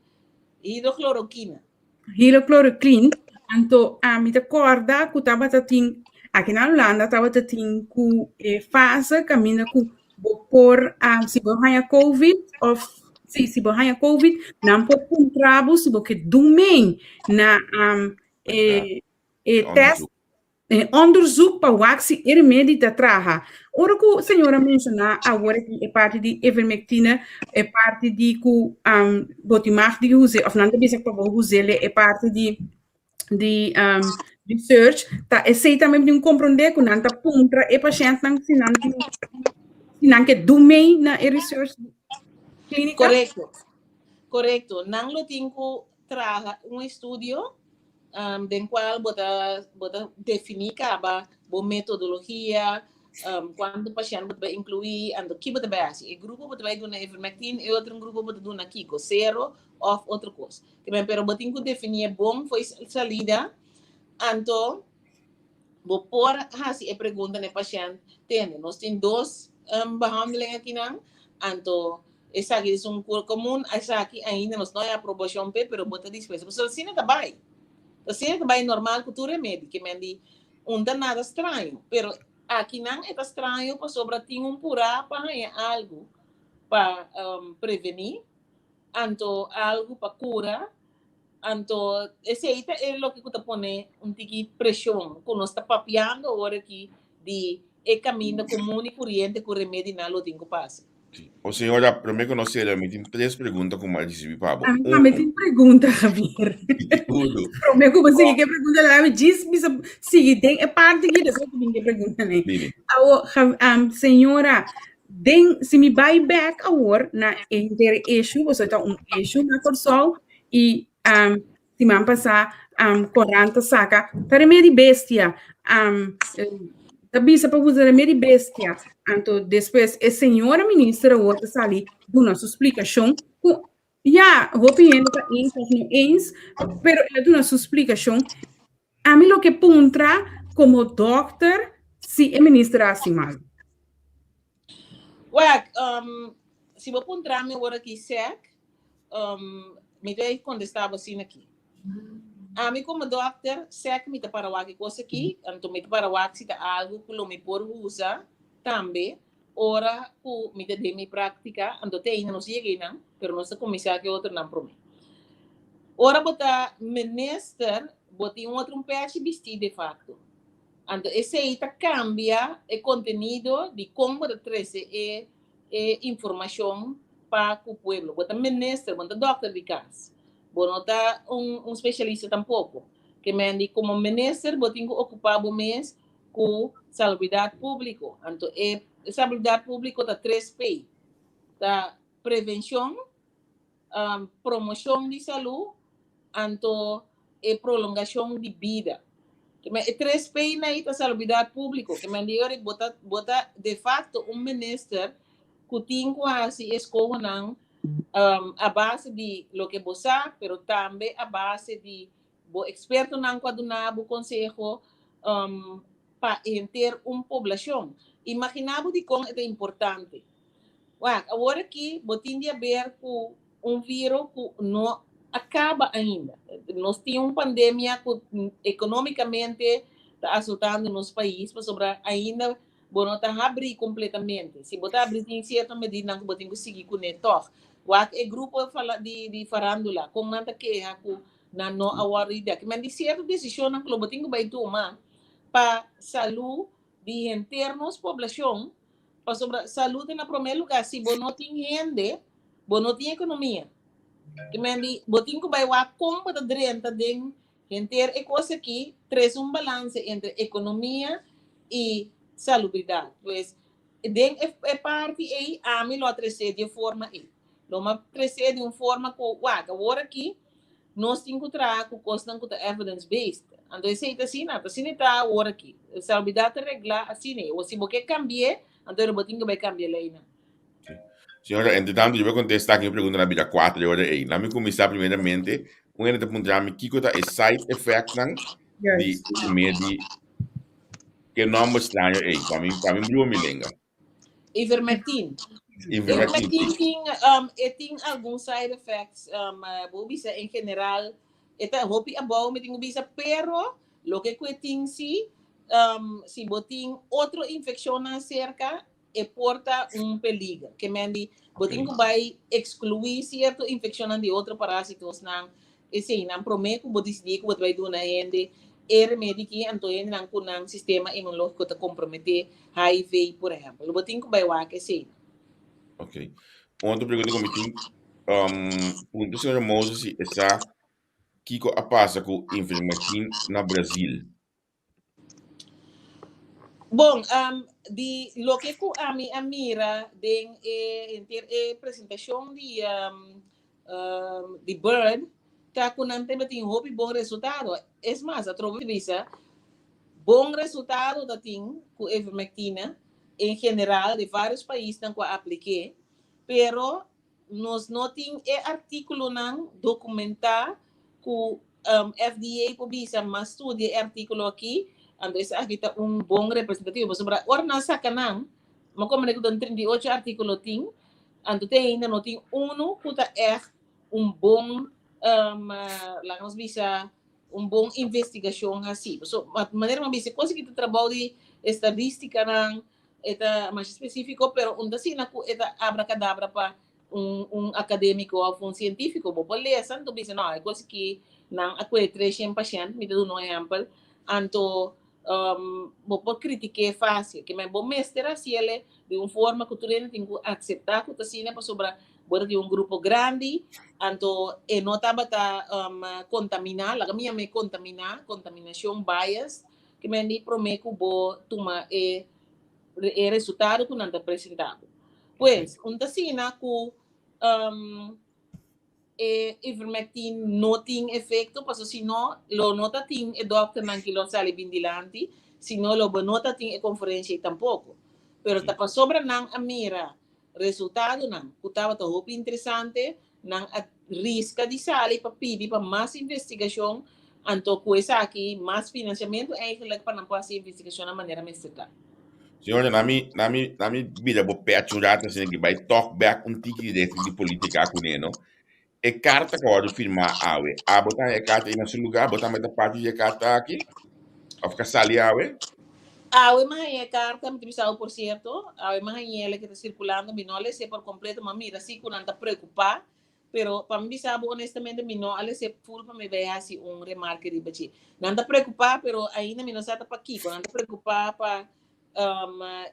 hidrochloroquina. Hidrochloroquine, anto ami ta kòrda ku tabata tin, aki na Hulanda tabata tin ku e fase kaminda ku bo por, si bo haña COVID òf si, si bo haña COVID, nan por puntra bo si bo ke dun mee na e e tèst E onderzoek pa wak si e remedi ta traha. Ora ku señora menshoná awor aki e parti di ivermectina, e parti di ku um, bo tin mag di us'é, òf nan ta bisa pa bo us'é e parti di di um, research, ta esei tambe tin komprondé ku nan ta puntra e pashèntnan si nan tin si nan ke do mee na e research klínika. Korekto, korekto. Nan lo tin ku traha un estudio um, den cual bo ta, bo ta defini caba bo metodologia, um, cuanto patiënt bo ta bay inclui, anto ki bo ta bay haci. E grupo bo ta bay duna ivermectin, e otro grupo bo ta duna kiko, cero of otro cos. Ke men, pero bo tin cu defini e bon fo'i salida, anto bo por haci e pregunta na e patiënt, tende, nos tin dos um, behandeling akinan, anto Esaki es un cur comun, esaki ainda nos no hay aprobacion p'e, pero bo ta dispuesto. Pasobra asina ta bay. Asina ta bay normal cu tur remedi, ke men di un ta nada straño, pero akinan e ta straño pasobra tin un purá pa haña algo pa prevení, anto algo pa cura, anto esey ta e loke cu ta pone un tiki presion cu nos ta papiando awor aki di e caminda comun y curiente cu remedinan lo tin cu pasa. O señora, promé ku nos sera, mi tin tres pregunta ku mi a risibí pa bo. A mi tambe tin pregunta, Javier. Uno. Promé ku bo sigui ke pregunta, laga mi djis bisa sigui den e parti aki, despues bo bin ke pregunta nei. Dime. Awo, Jav, um, señora, den, si mi bai bèk awor na e henter issue, pasobra ta un issue na Kòrsou i um, siman pasá um, korant ta saka, ta remedi bestia, um, ta bisa pa usa remedi bestia. Anto despues e señora minister awor ta sali duna su splikashon ku ya, hopi hende ta eens of no eens, pero el a duna su splikashon. Ami lo ke puntra komo dòkter si e minister a hasi mal. Wak, um, si bo puntra mi awor aki sèk, um, mi ta kontestá bo asina aki. Ami komo dòkter, sèk mi ta para wak e kos aki, anto mi ta para wak si ta algu ku lo mi por usa tambe. ora ku mi ta den mi práktika, anto te ainda no yega einan, pero nos ta kuminsá ku e otronan promé. Ora bo ta minister, bo tin un otro un pèchi bistí de fakto. Anto esei ta kambia e kontenido di kon bo ta trese e e informashon pa ku pueblo. Bo ta minister, bo no ta dòkter di kas. Bo no ta un un spesialista tampoko. Ke men di komo minister bo tin ku okupá bo mes ku salubridat públiko. Anto e salubridat públiko ta tres P. Ta prevenshon, promoshon di salú, anto e prolongashon di bida. Ke men e tres P nan ei ta salubridat públiko. Ke men di ora bo ta bo ta de facto un minister ku tin ku hasi e eskohonan a base di loke bo sa, pero tambe a base di bo ekspertonan ku a duna bo konseho pa henter un poblashon. Imaginá bo dikon e ta importante. Wak, awor aki bo tin di haber ku un viro ku no a kaba ainda. Nos tin un pandemia ku ekonómikamente ta asotando nos pais pasobra ainda bo no ta habrí kompletamente. Si bo ta habrí tin sierto medidanan ku bo tin ku sigui kuné tòg. Wak e grupo di di farándula kon nan ta keha ku nan no a wòrdu idea. Kimen di sierto desishonnan ku lo bo tin ku bai tuma pa salú di henter nos poblashon Pasobra salud ta na promé lugá. Si bo no tin hende, bo no tin ekonomia. Ke men di, bo tin ku bai wak kon bo ta drenta den henter e kos aki, trese un balanse entre ekonomia i salubridat. Pues, den e e parti ei, ami lo a tres'é di e forma ei. Lo mi a tres'é di un forma ku, wak, awor aki Nos tin ku traha ku kosnan ku ta evidence based. Anto esei ta asina, ta asina e ta awor aki. Salubridad ta reglá asina ei. O si bo ke kambi'é, anto bo tin ku bai kambia leinan. Señora, entre tanto, yo voy a contestar aki un pregunta na bira cuatro e ora ei. Laat mi cuminsa primeramente. Un hende ta puntra mi kiko ta e side effectnan di e remedi ke nomber straño ei. Pa mi, pa mi brua mi lenga. Ivermectin. Ivermectin. Ivermectin tin, um, e tin algun side effects, um, bo bisa en general, e ta hopi abou, mi tin ku bisa, pero loke ku e tin si, um, si bo tin otro infeccionnan cerca, e por ta un peliger. Ke men di, bo tin ku bai exclui cierto infeccionnan di otro parasitosnan, Eseinan promé ku bo disidí ku bo ta bai duna hende e remedi ki, anto hendenan ku nan sistema inmunológiko ta komprometé, HIV por ehèmpel. Lo bo tin ku bai wak eseinan. Ok. Un otro pregunta ku mi tin, puntra señora Moses si e sa kiko a pasa ku ivermectin na Brazil. Bon, um, di loke ku ami a mira den e henter e presentashon di um, um, di Bird, ta ku nan tabatin hopi bon resultado. Es mas, atrobe bisa, bon resultado ta tin ku ivermectina en general di varios paisnan ku a aplik'é, pero Nos no tin e artíkulonan dokumentá ku FDA por bisa mas studia e artíkulo aki, anto esaki ta un bon representativo. Pasobra ora nan saka nan, mi a komprendé ku ta un 38 artíkulo tin, anto te ainda no tin unu ku ta ègt un bon, laga nos bisa, un bon investigashon hasí. Pasobra manera mi a bisa, e kos aki ta trabou di estadístikanan, E ta masha spesífiko, pero un ta asina ku e ta abrakadabra pa un un akadémiko òf un sientífiko. Bo por lesa anto bisa, no, e kos aki nan a kue 300 pashènt, mi ta duna un ehèmpel, anto bo por kritik'é fásil. Ke men bo mester hasiel di un forma ku tur hende tin ku akseptá ku ta asina pasobra bo ta tin un grupo grandi, anto e no tabata kontaminá, laga mi yam'é kontaminá, kontaminashon bias, Ke men di promé ku bo tuma e e resultado ku nan ta presentá bo. Pues, un ta asina ku um, e ivermectin no tin efekto, paso si no, lo no ta tin e dòkternan ki lo sali bin dilanti, si no lo bo no ta tin e konferensha ei tampoko. Pero ta pasobra nan a mira Resultadonan, ku tabata hopi interesante, nan a riska di sali pa pidi pa mas investigashon, anto ku esaki mas finansiamentu eigenlijk pa nan por hasi investigashonnan manera mester ta. Señora, na mi, na mi, na mi bira bo pecho un rato asina ki bai talk back un tiki di richting di politica kuné, no? E karta ku a wòrdu firmá awe, abo ta haña e karta ei na su lugá? Bo tambe ta parti di e karta aki? Òf ka sali awe? Awe mi haña e karta, mi ta bisa awe por sierto, awe mi haña el ke ta sirkulando, mi no a les'é por kompleto, mi a mira si ku nan ta preokupá, pero pa mi bisa bo honestamente mi no a les'é ful pa mi bai hasi un remarke riba dje. Nan ta preokupá, pero ainda mi no sa ta pakiko. Nan ta preokupá pa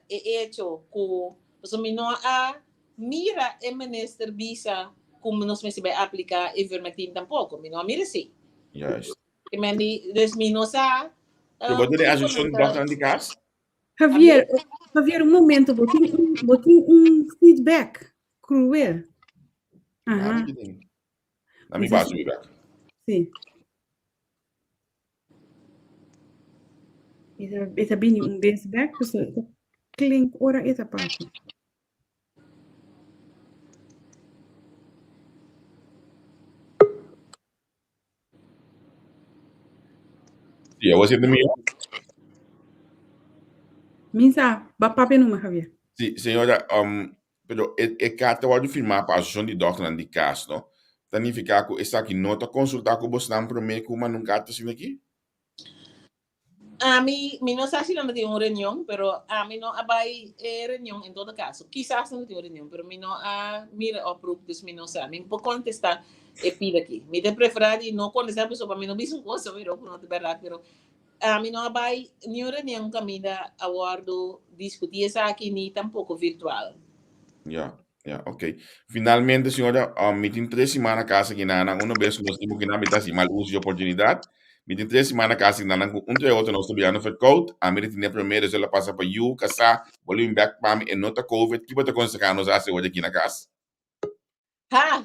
e echo ku, pasobra mi no a mira e minister bisa ku nos mester bai apliká ivermectin tampoko, mi no a mira esei. Juist. Ke men di, dus mi no sa. Pero bo tin e asociacion di dokternan di kas? Javier, Javier, un momento, bo tin un, bo tin un feedback cruel. Aha. Na mi baso feedback. Sí. Ita, ita bini un bes back, pues ita klink ora ita pasa. Sí, awor siente mihó? Minsa, ba papia numa, Javier. Sí, señora, um, pero e, e karta wòrdu firmá pa Asosiashon di Dòkternan di Kas, no? Ta nifiká ku esaki no ta konsultá ku bosnan promé ku manda un karta asina aki? Ami, mi no sa si nan ta tin un reunion, pero ami no a bai e reunion en todo caso. Kisas nan ta tin un reunion, pero mi no a mira oproep, dus mi no sa. Mi no por contesta e pida aki. Mi ta prefera di no contesta pasobra mi no bisa un cosa pero cu no ta berdad, pero ami no a bai ni un reunion caminda a wordo discuti esaki ni tampoco virtual. Ya, ya, ok. Finalmente, señora, um, mi tin tres siman na casa aki nan. Una bes nos tin ku mi ta hasi mal uso di oportunidad. Mi tin tres siman na casa aki nan ku un tra otro nos ta birando verkoud. Ami ta tine promé, despues el a pasa pa yu, kasá, bolbe bin bèk pa mi, e no ta covid. Ki bo ta konsehá nos hasi ora aki na kas? Ha!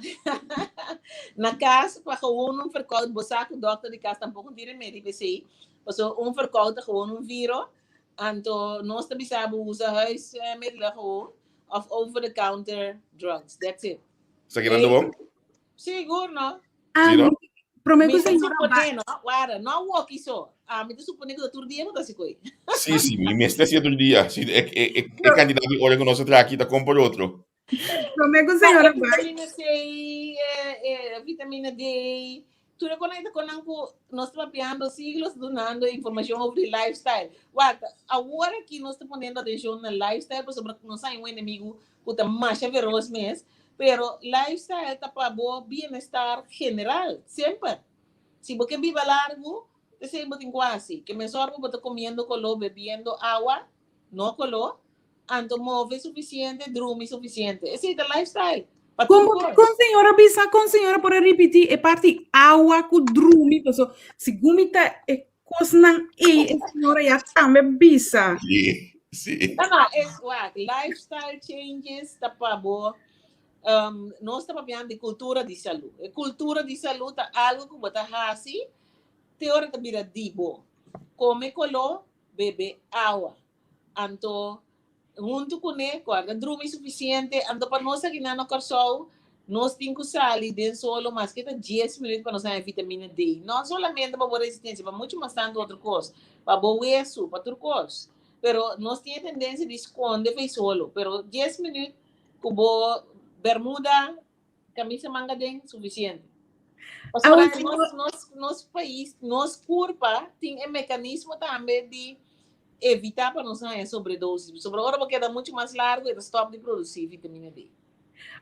Na kas, pa gewoon un verkoud, bo sa ku dòkter di kas tampoko no tin remedi pa esei. Pasobra un verkoud ta gewoon un viro. Anto nos ta bisa bo usa huismiddelen gewoon of over the counter drugs. That's it. Esaki nan ta bon? Sigur no. Sí, no? Prome ku Mi ta señora supone no, wara, no awoki so. Ami ta supone ku ta tur dia bo ta hasi koe. Sí, sí, mi mester hasi tur dia. Sí, e, e, e, e kantidat di ora ku nos ta traha aki ta kon por otro. Prome ku señora bai. Vitamina C, eh, eh, vitamina D, tur e konan ta konan ku nos ta papiando siglos dunando informashon over di lifestyle. Wak, awor aki nos ta poniendo atenshon na lifestyle pasobra nos hay un enemigo ku ta masha feroz mes, pero lifestyle ta pa bo bienestar general, semper. Si bo ke biba largu, esei bo tin ku hasi. Ke mesor bo ta komiendo koló, bebiendo awa, no koló, Anto move suficiente, drumi suficiente. Esei ta lifestyle. Pa Kon, tur kos. kon señora bisa, kon señora por a ripití e parti awa ku drumi, paso segun mi ta e kosnan ei e señora ya tambe bisa. Sí, sí. No, no, es wak, lifestyle changes ta pa bo, um, nos ta papiando di kultura di salú. E kultura di salú ta algo ku bo ta hasi te ora ta bira di bo. Kome koló, bebe awa. Anto huntu kuné ku a ta drumi sufisiente, anto pa nos aki na Kòrsou nos tin ku sali den solo maske ta dies minüt pa nos haña vitamina D. No solamente pa bo resistensia, pa muchu mas tantu otro kos, pa bo wesu, pa tur kos. Pero nos tin e tendensia di skonde fei solo, pero dies minüt ku bo bermuda, Camisa manga den suficiente. Pasobra nos, nos, nos pais, nos curpa tin e mecanismo tambe di evita pa nos haña sobredosis. Sobre ora bo keda mucho mas largo, e ta stop di produci vitamina D.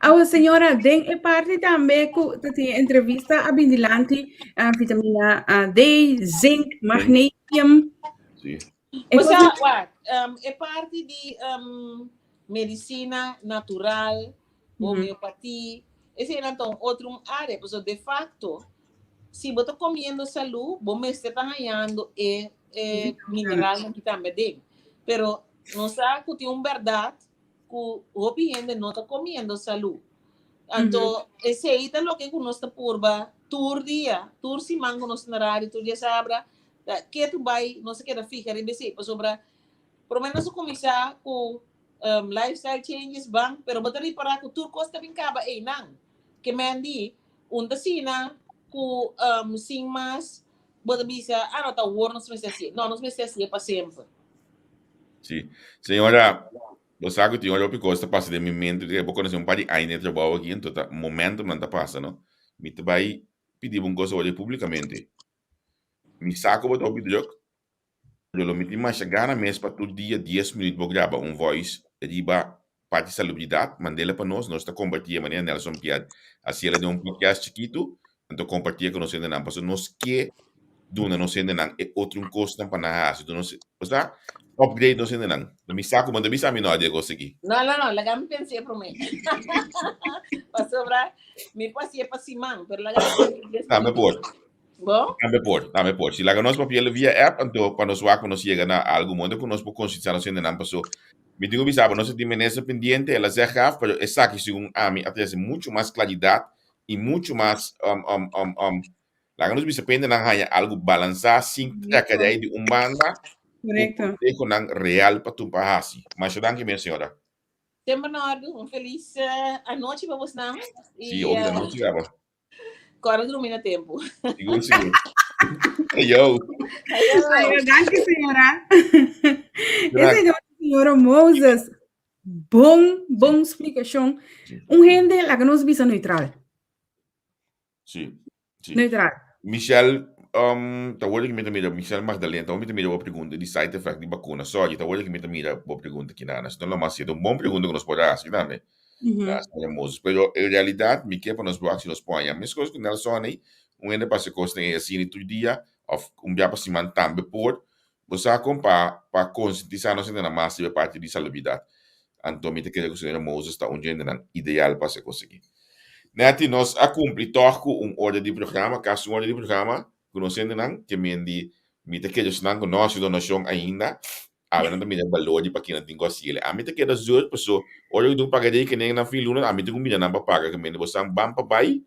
Awa señora, den e parti tambe ku ta tin entrevista a bin dilanti uh, vitamina ah, D, zinc, magnesium. Sí. E O sea, cosa- wak, um, e parti di um, medicina natural, homeopatia, eseinan ta un otro un área. Pasobra de facto, si bo ta comiendo salú, bo mester ta hañando e, e mineralnan ki tambe den. Pero nos sa ku tin un berdad ku hopi hende no ta comiendo salú. Anto, esei ta loke ku nos ta purba tur dia, tur siman ku nos ta na radio, tur dia sabra, ta ketu bai, nos ta keda fija riba esei. Pasobra, promé nos a kuminsá ku um, lifestyle changes ban, pero bo ta ripará ku tur kos ta bin kaba einan. Ke men di, un ta sina ku um, sin mas bo ta bisa, ah no, ta awor nos mester hasié. No, nos mester hasié pa semper. Sí. Señora, bo sa ku tin ora hopi kos ta pasa den mi mente, bo konosé un par di aña den e trabou aki, anto ta momentumnan ta pasa, no? Mi ta bai pidi bo un kos awor públikamente. Mi sa ku bo ta hopi drùk. Pero lo mi tin masha gana mes pa tur dia dies minuut bo graba un voice riba parti salubridat, mand'el pa nos, nos ta kompartié manera Nelson Piet hasiel den un podcast chikitu, anto kompartié ku nos hendenan, pasobra nos ke duna nos hendenan e otro un kosnan pa nan hasi, duna nos, osea, upgrade nos hendenan. Mi sa ku bo no ta bisa mi no di e kos aki. No, no, no, laga mi pens'é promé. Pasobra mi por hasié pa siman, pero laga mi pens'é dies Tambe minuut. por. Bo? Tambe por, tambe por. Si laga nos papia via app, anto pa nos wak ku nos yega na algu modo ku nos por konsientisá nos hendenan paso mi tin ku bisa bo nos a tin minister pendiente, el a zeg af, pero esaki segun ami a trese muchu mas klaridat i muchu mas um um um um laga nos bisa pa hendenan haña algu balansá sin trèkadei di un banda ku Korekto. konsehonan real pa tur pa hasi. Masha danki mes señora. Semper na òrdu. Un felis anochi pa bosnan. Sí, hopi ta nochi kaba. Kòrda drumi na tempu. Sigur, sigur. Ayo. Ayo. Ayo, danki señora. Gracias. Ese señor, señora Moses. Bon, bon splikashon. Sí. Un hende laga nos bisa neutral. Sí, sí. Neutral. Michelle, um, ta worde que mi ta mira, Michelle Magdalena, ta worde mi ta mira bo pregunta di side effect di vacuna. Sorry, ta worde que mi ta mira bo pregunta aquí nana. Si no lo mas, un bon pregunta que nos por hacer tambe. Mhm. Señora Moses. Pero en realidad, mi ke pa nos wak si nos por haña. Meskos ku Nelson ei, un hende pasa kosnan ei asina tur dia, òf un bia pa siman tambe por. Bo sa kon pa pa konsientisá nos hendenan mas riba e parti di salubridat. Anto mi ta kere ku señora Moses ta un dje hendenan ideal pa hasi e kos aki. Netty, nos a kumpli tòg ku un ora di programa, kasi un ora di programa ku nos hendenan, ke men di mi ta kere esnan ku no a hasi donashon ainda, Awe nan ta mira e balor di pa kinan tin ku hasi el. Ami ta keda zeur paso ora ku tin ku paga rekening na fin luna ami tin ku mira nan pa paga. Ke mende bosan ban pa bai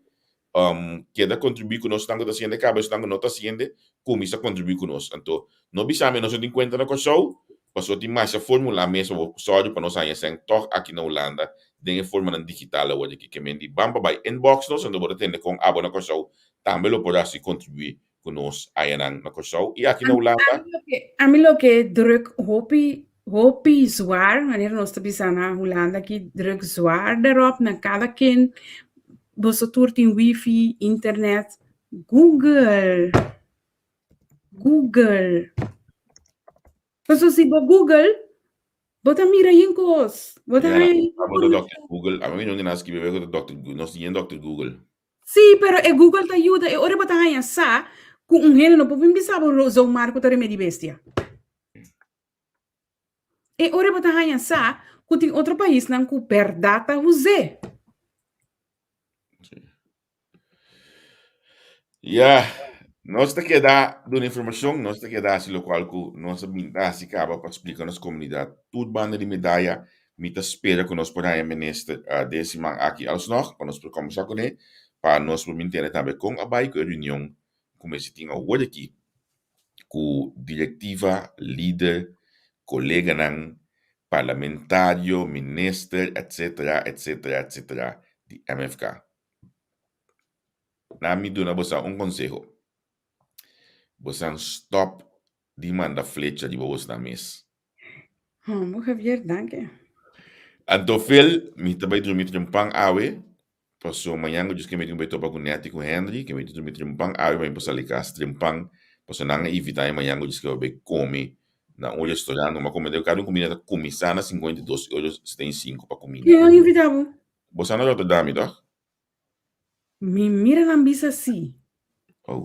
keda kontribuí ku nos esnan ku ta hasiende kaba esnan ku no ta hasiende kuminsá kontribuí ku nos. Anto no bisa mi nos no tin kuenta na Kòrsou paso tin masha fórmula mes pa bo sòru pa nos haña sèn tòg aki na Hulanda den e formanan digital awor aki. Ke mende ban pa bai inbox nos anto bo ta tende kon abo na Kòrsou tambe lo por hasi kontribuí ku nos ayanan na Kòrsou i aki na Hulanda. Ami loke druk hopi hopi zwaar, manera nos ta bisa na Hulanda aki, druk zwaar derop na kada ken. Boso tur tin wifi, internet, Google, Google. Pasobra si bo Google, bo ta mira yen kos, bo ta Ya, haña yen abo ta Dòkter Google, ami no na skibi ku ta Dòkter Google, nos tin yen Dòkter Google. Sí, pero e Google ta yuda e ora bo ta haña sa ku un hende no por bin bisa bo zomaar ku ta remedi bestia. E ora bo ta haña sa ku tin otro paisnan ku bèrdat ta us'é. Sí. Ya, nos ta keda duna informashon, nos ta keda hasi lokual ku nos a bin ta hasi kaba pa splika nos komunidat tur banda di medaya. Mi ta spera ku nos por haña minister den siman aki alsnog pa nos por kòmbersá kuné pa nos por bin tende tambe kon a bai ku e reunion ku mester tin awor aki ku direktiva, lider, koleganan, parlamentario, minister, etcetera, etcetera, etcetera di MFK. Na mi duna boso un konseho, boso stòp di manda flecha riba bosnan mes. Hombo Javier, danki. Anto Phil, mi ta bai drumi trempan awe, paso mañan ku djis ke mi tin ku bai topa ku Netty ku Henry, ke mi tin drumi trempan awe pa mi por sali kas trempan, paso nan a invita mi mañan ku djis ke pa bai kome na un restaurant, mi a komenta ku kada un kumida ta kuminsá na 52 euro 75 pa kumida. Ken a invita bo? Bo sa na Rotterdam mi toch? Mi mira nan bisa si. Oh,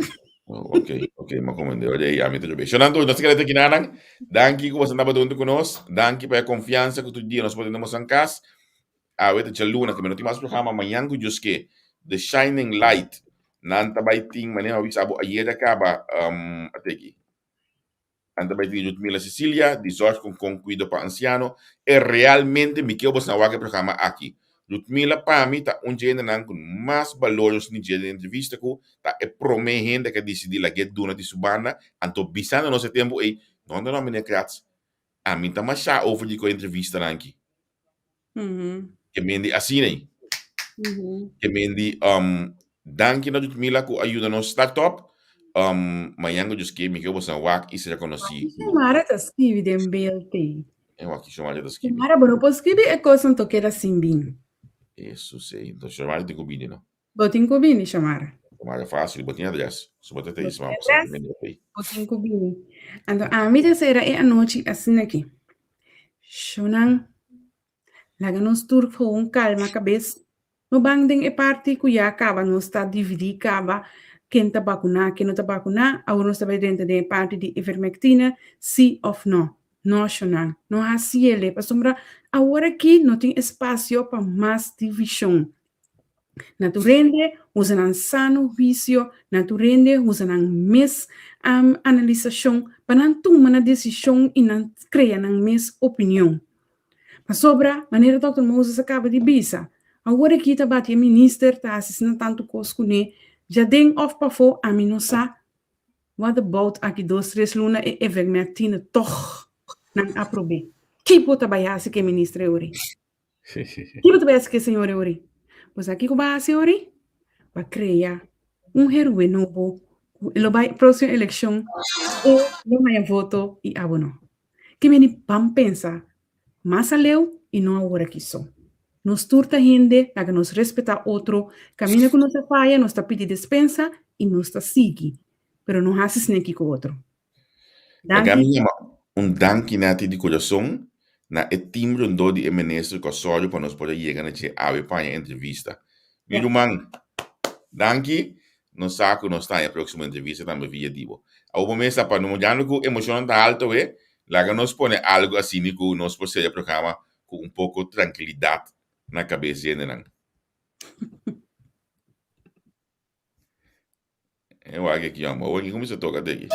oh, ok, ok, ma komende. Oye, ei, ami ta jobe. Shonanto, nos ta keda te kinanan. Danki ku boso tabata huntu ku nos. Danki pa e konfiansa ku tur dia nos por tene boso na kas. Awe ta djaluna, ku mi no tin mas programa. Mañan ku Dios ke, The Shining Light, nan ta bai tin, manera mi a bisa bo ayer a kaba, um, ateki. Nan ta bai tin Ludmila Cecilia di Zorg con Con Cuido pa Anciano. E realmente mi ke bosnan wak e programa aki. Ludmila pa mi ta un dje hendenan ku mas balor nos tin dje den entrevista ku ta e prome hende ku a disidi lag'é duna di su banda. Anto bisando nos e tempu ei, no no no meneer Kratz, ami ta masha over di ku e entrevistanan aki. Ke men di asina ei. Ke men di um, danki na Ludmila ku a yuda nos start up. Um, mañan ku Dios ke mi ke boso wak i ser konosí. Xiomara ta skibi den BLT. E wak Xiomara ta skibi. Xiomara, bo no por skibi e kos anto keda sin bini. Eso sí. Entonces Xiomara tin ku bini, no? Bo tin ku bini, Xiomara. Mara fácil, bo tin adres. So bo ta Bo te tin isma bo sa adres, meneer ei. bo tin ku bini. Anto ami ta sera e anochi asina aki. Shownan, laga nos tur gewoon kalma kabes. No ban den e parti ku ya kaba nos ta dividí kaba ken ta bakuná, ken no ta bakuná. Awor nos ta bai drenta den e parti di ivermectina, sí òf no. No, shownan, no hasi el'e pasobra awor aki no tin espasio pa mas divishon. Na tur hende usa nan sano huisio, na tur hende usa nan mes analisashon pa nan tuma nan desishon i nan krea nan mes opinion. Pasobra, manera Dòkter Moses a kaba di bisa, awor aki ta bati e minister ta hasi asina tantu kos kuné, djaden òf pafó ami no sa, what about aki dos tres luna e ivermectine tòg nan aprob'é? Ki bo ta bai hasi ku e minister ei ori? Kiko ta bai hasi ku e señor ei ori? Bo sa kiko bo a hasi ori? Bo a krea un herue nobo ku lo bai próksimo elekshon e lo haña voto i abo no. Ke meni ban pensa mas aleu i no awor aki so. Nos tur ta hende, laga nos respetá otro, kaminda ku nos a faya nos ta pidi despensa i nos ta sigui, pero no hasi sneki ku otro. Laga Danki. mi yama un danki na ti di kurason na e team rondó di e minister ku a sòru pa nos por a yega na dje awe pa haña entrevista. Mi ruman, danki. Nos sa ku nos ta haña próksimo entrevista tambe via di bo. Awor bo mes sa pa no mirando ku emoshonnan ta haltu awe, laga nos pone algu asina ku nos por sera e programa ku un poko trankilidat na kabes di hendenan. E wak aki yòm, awor ki kuminsá toka te aki.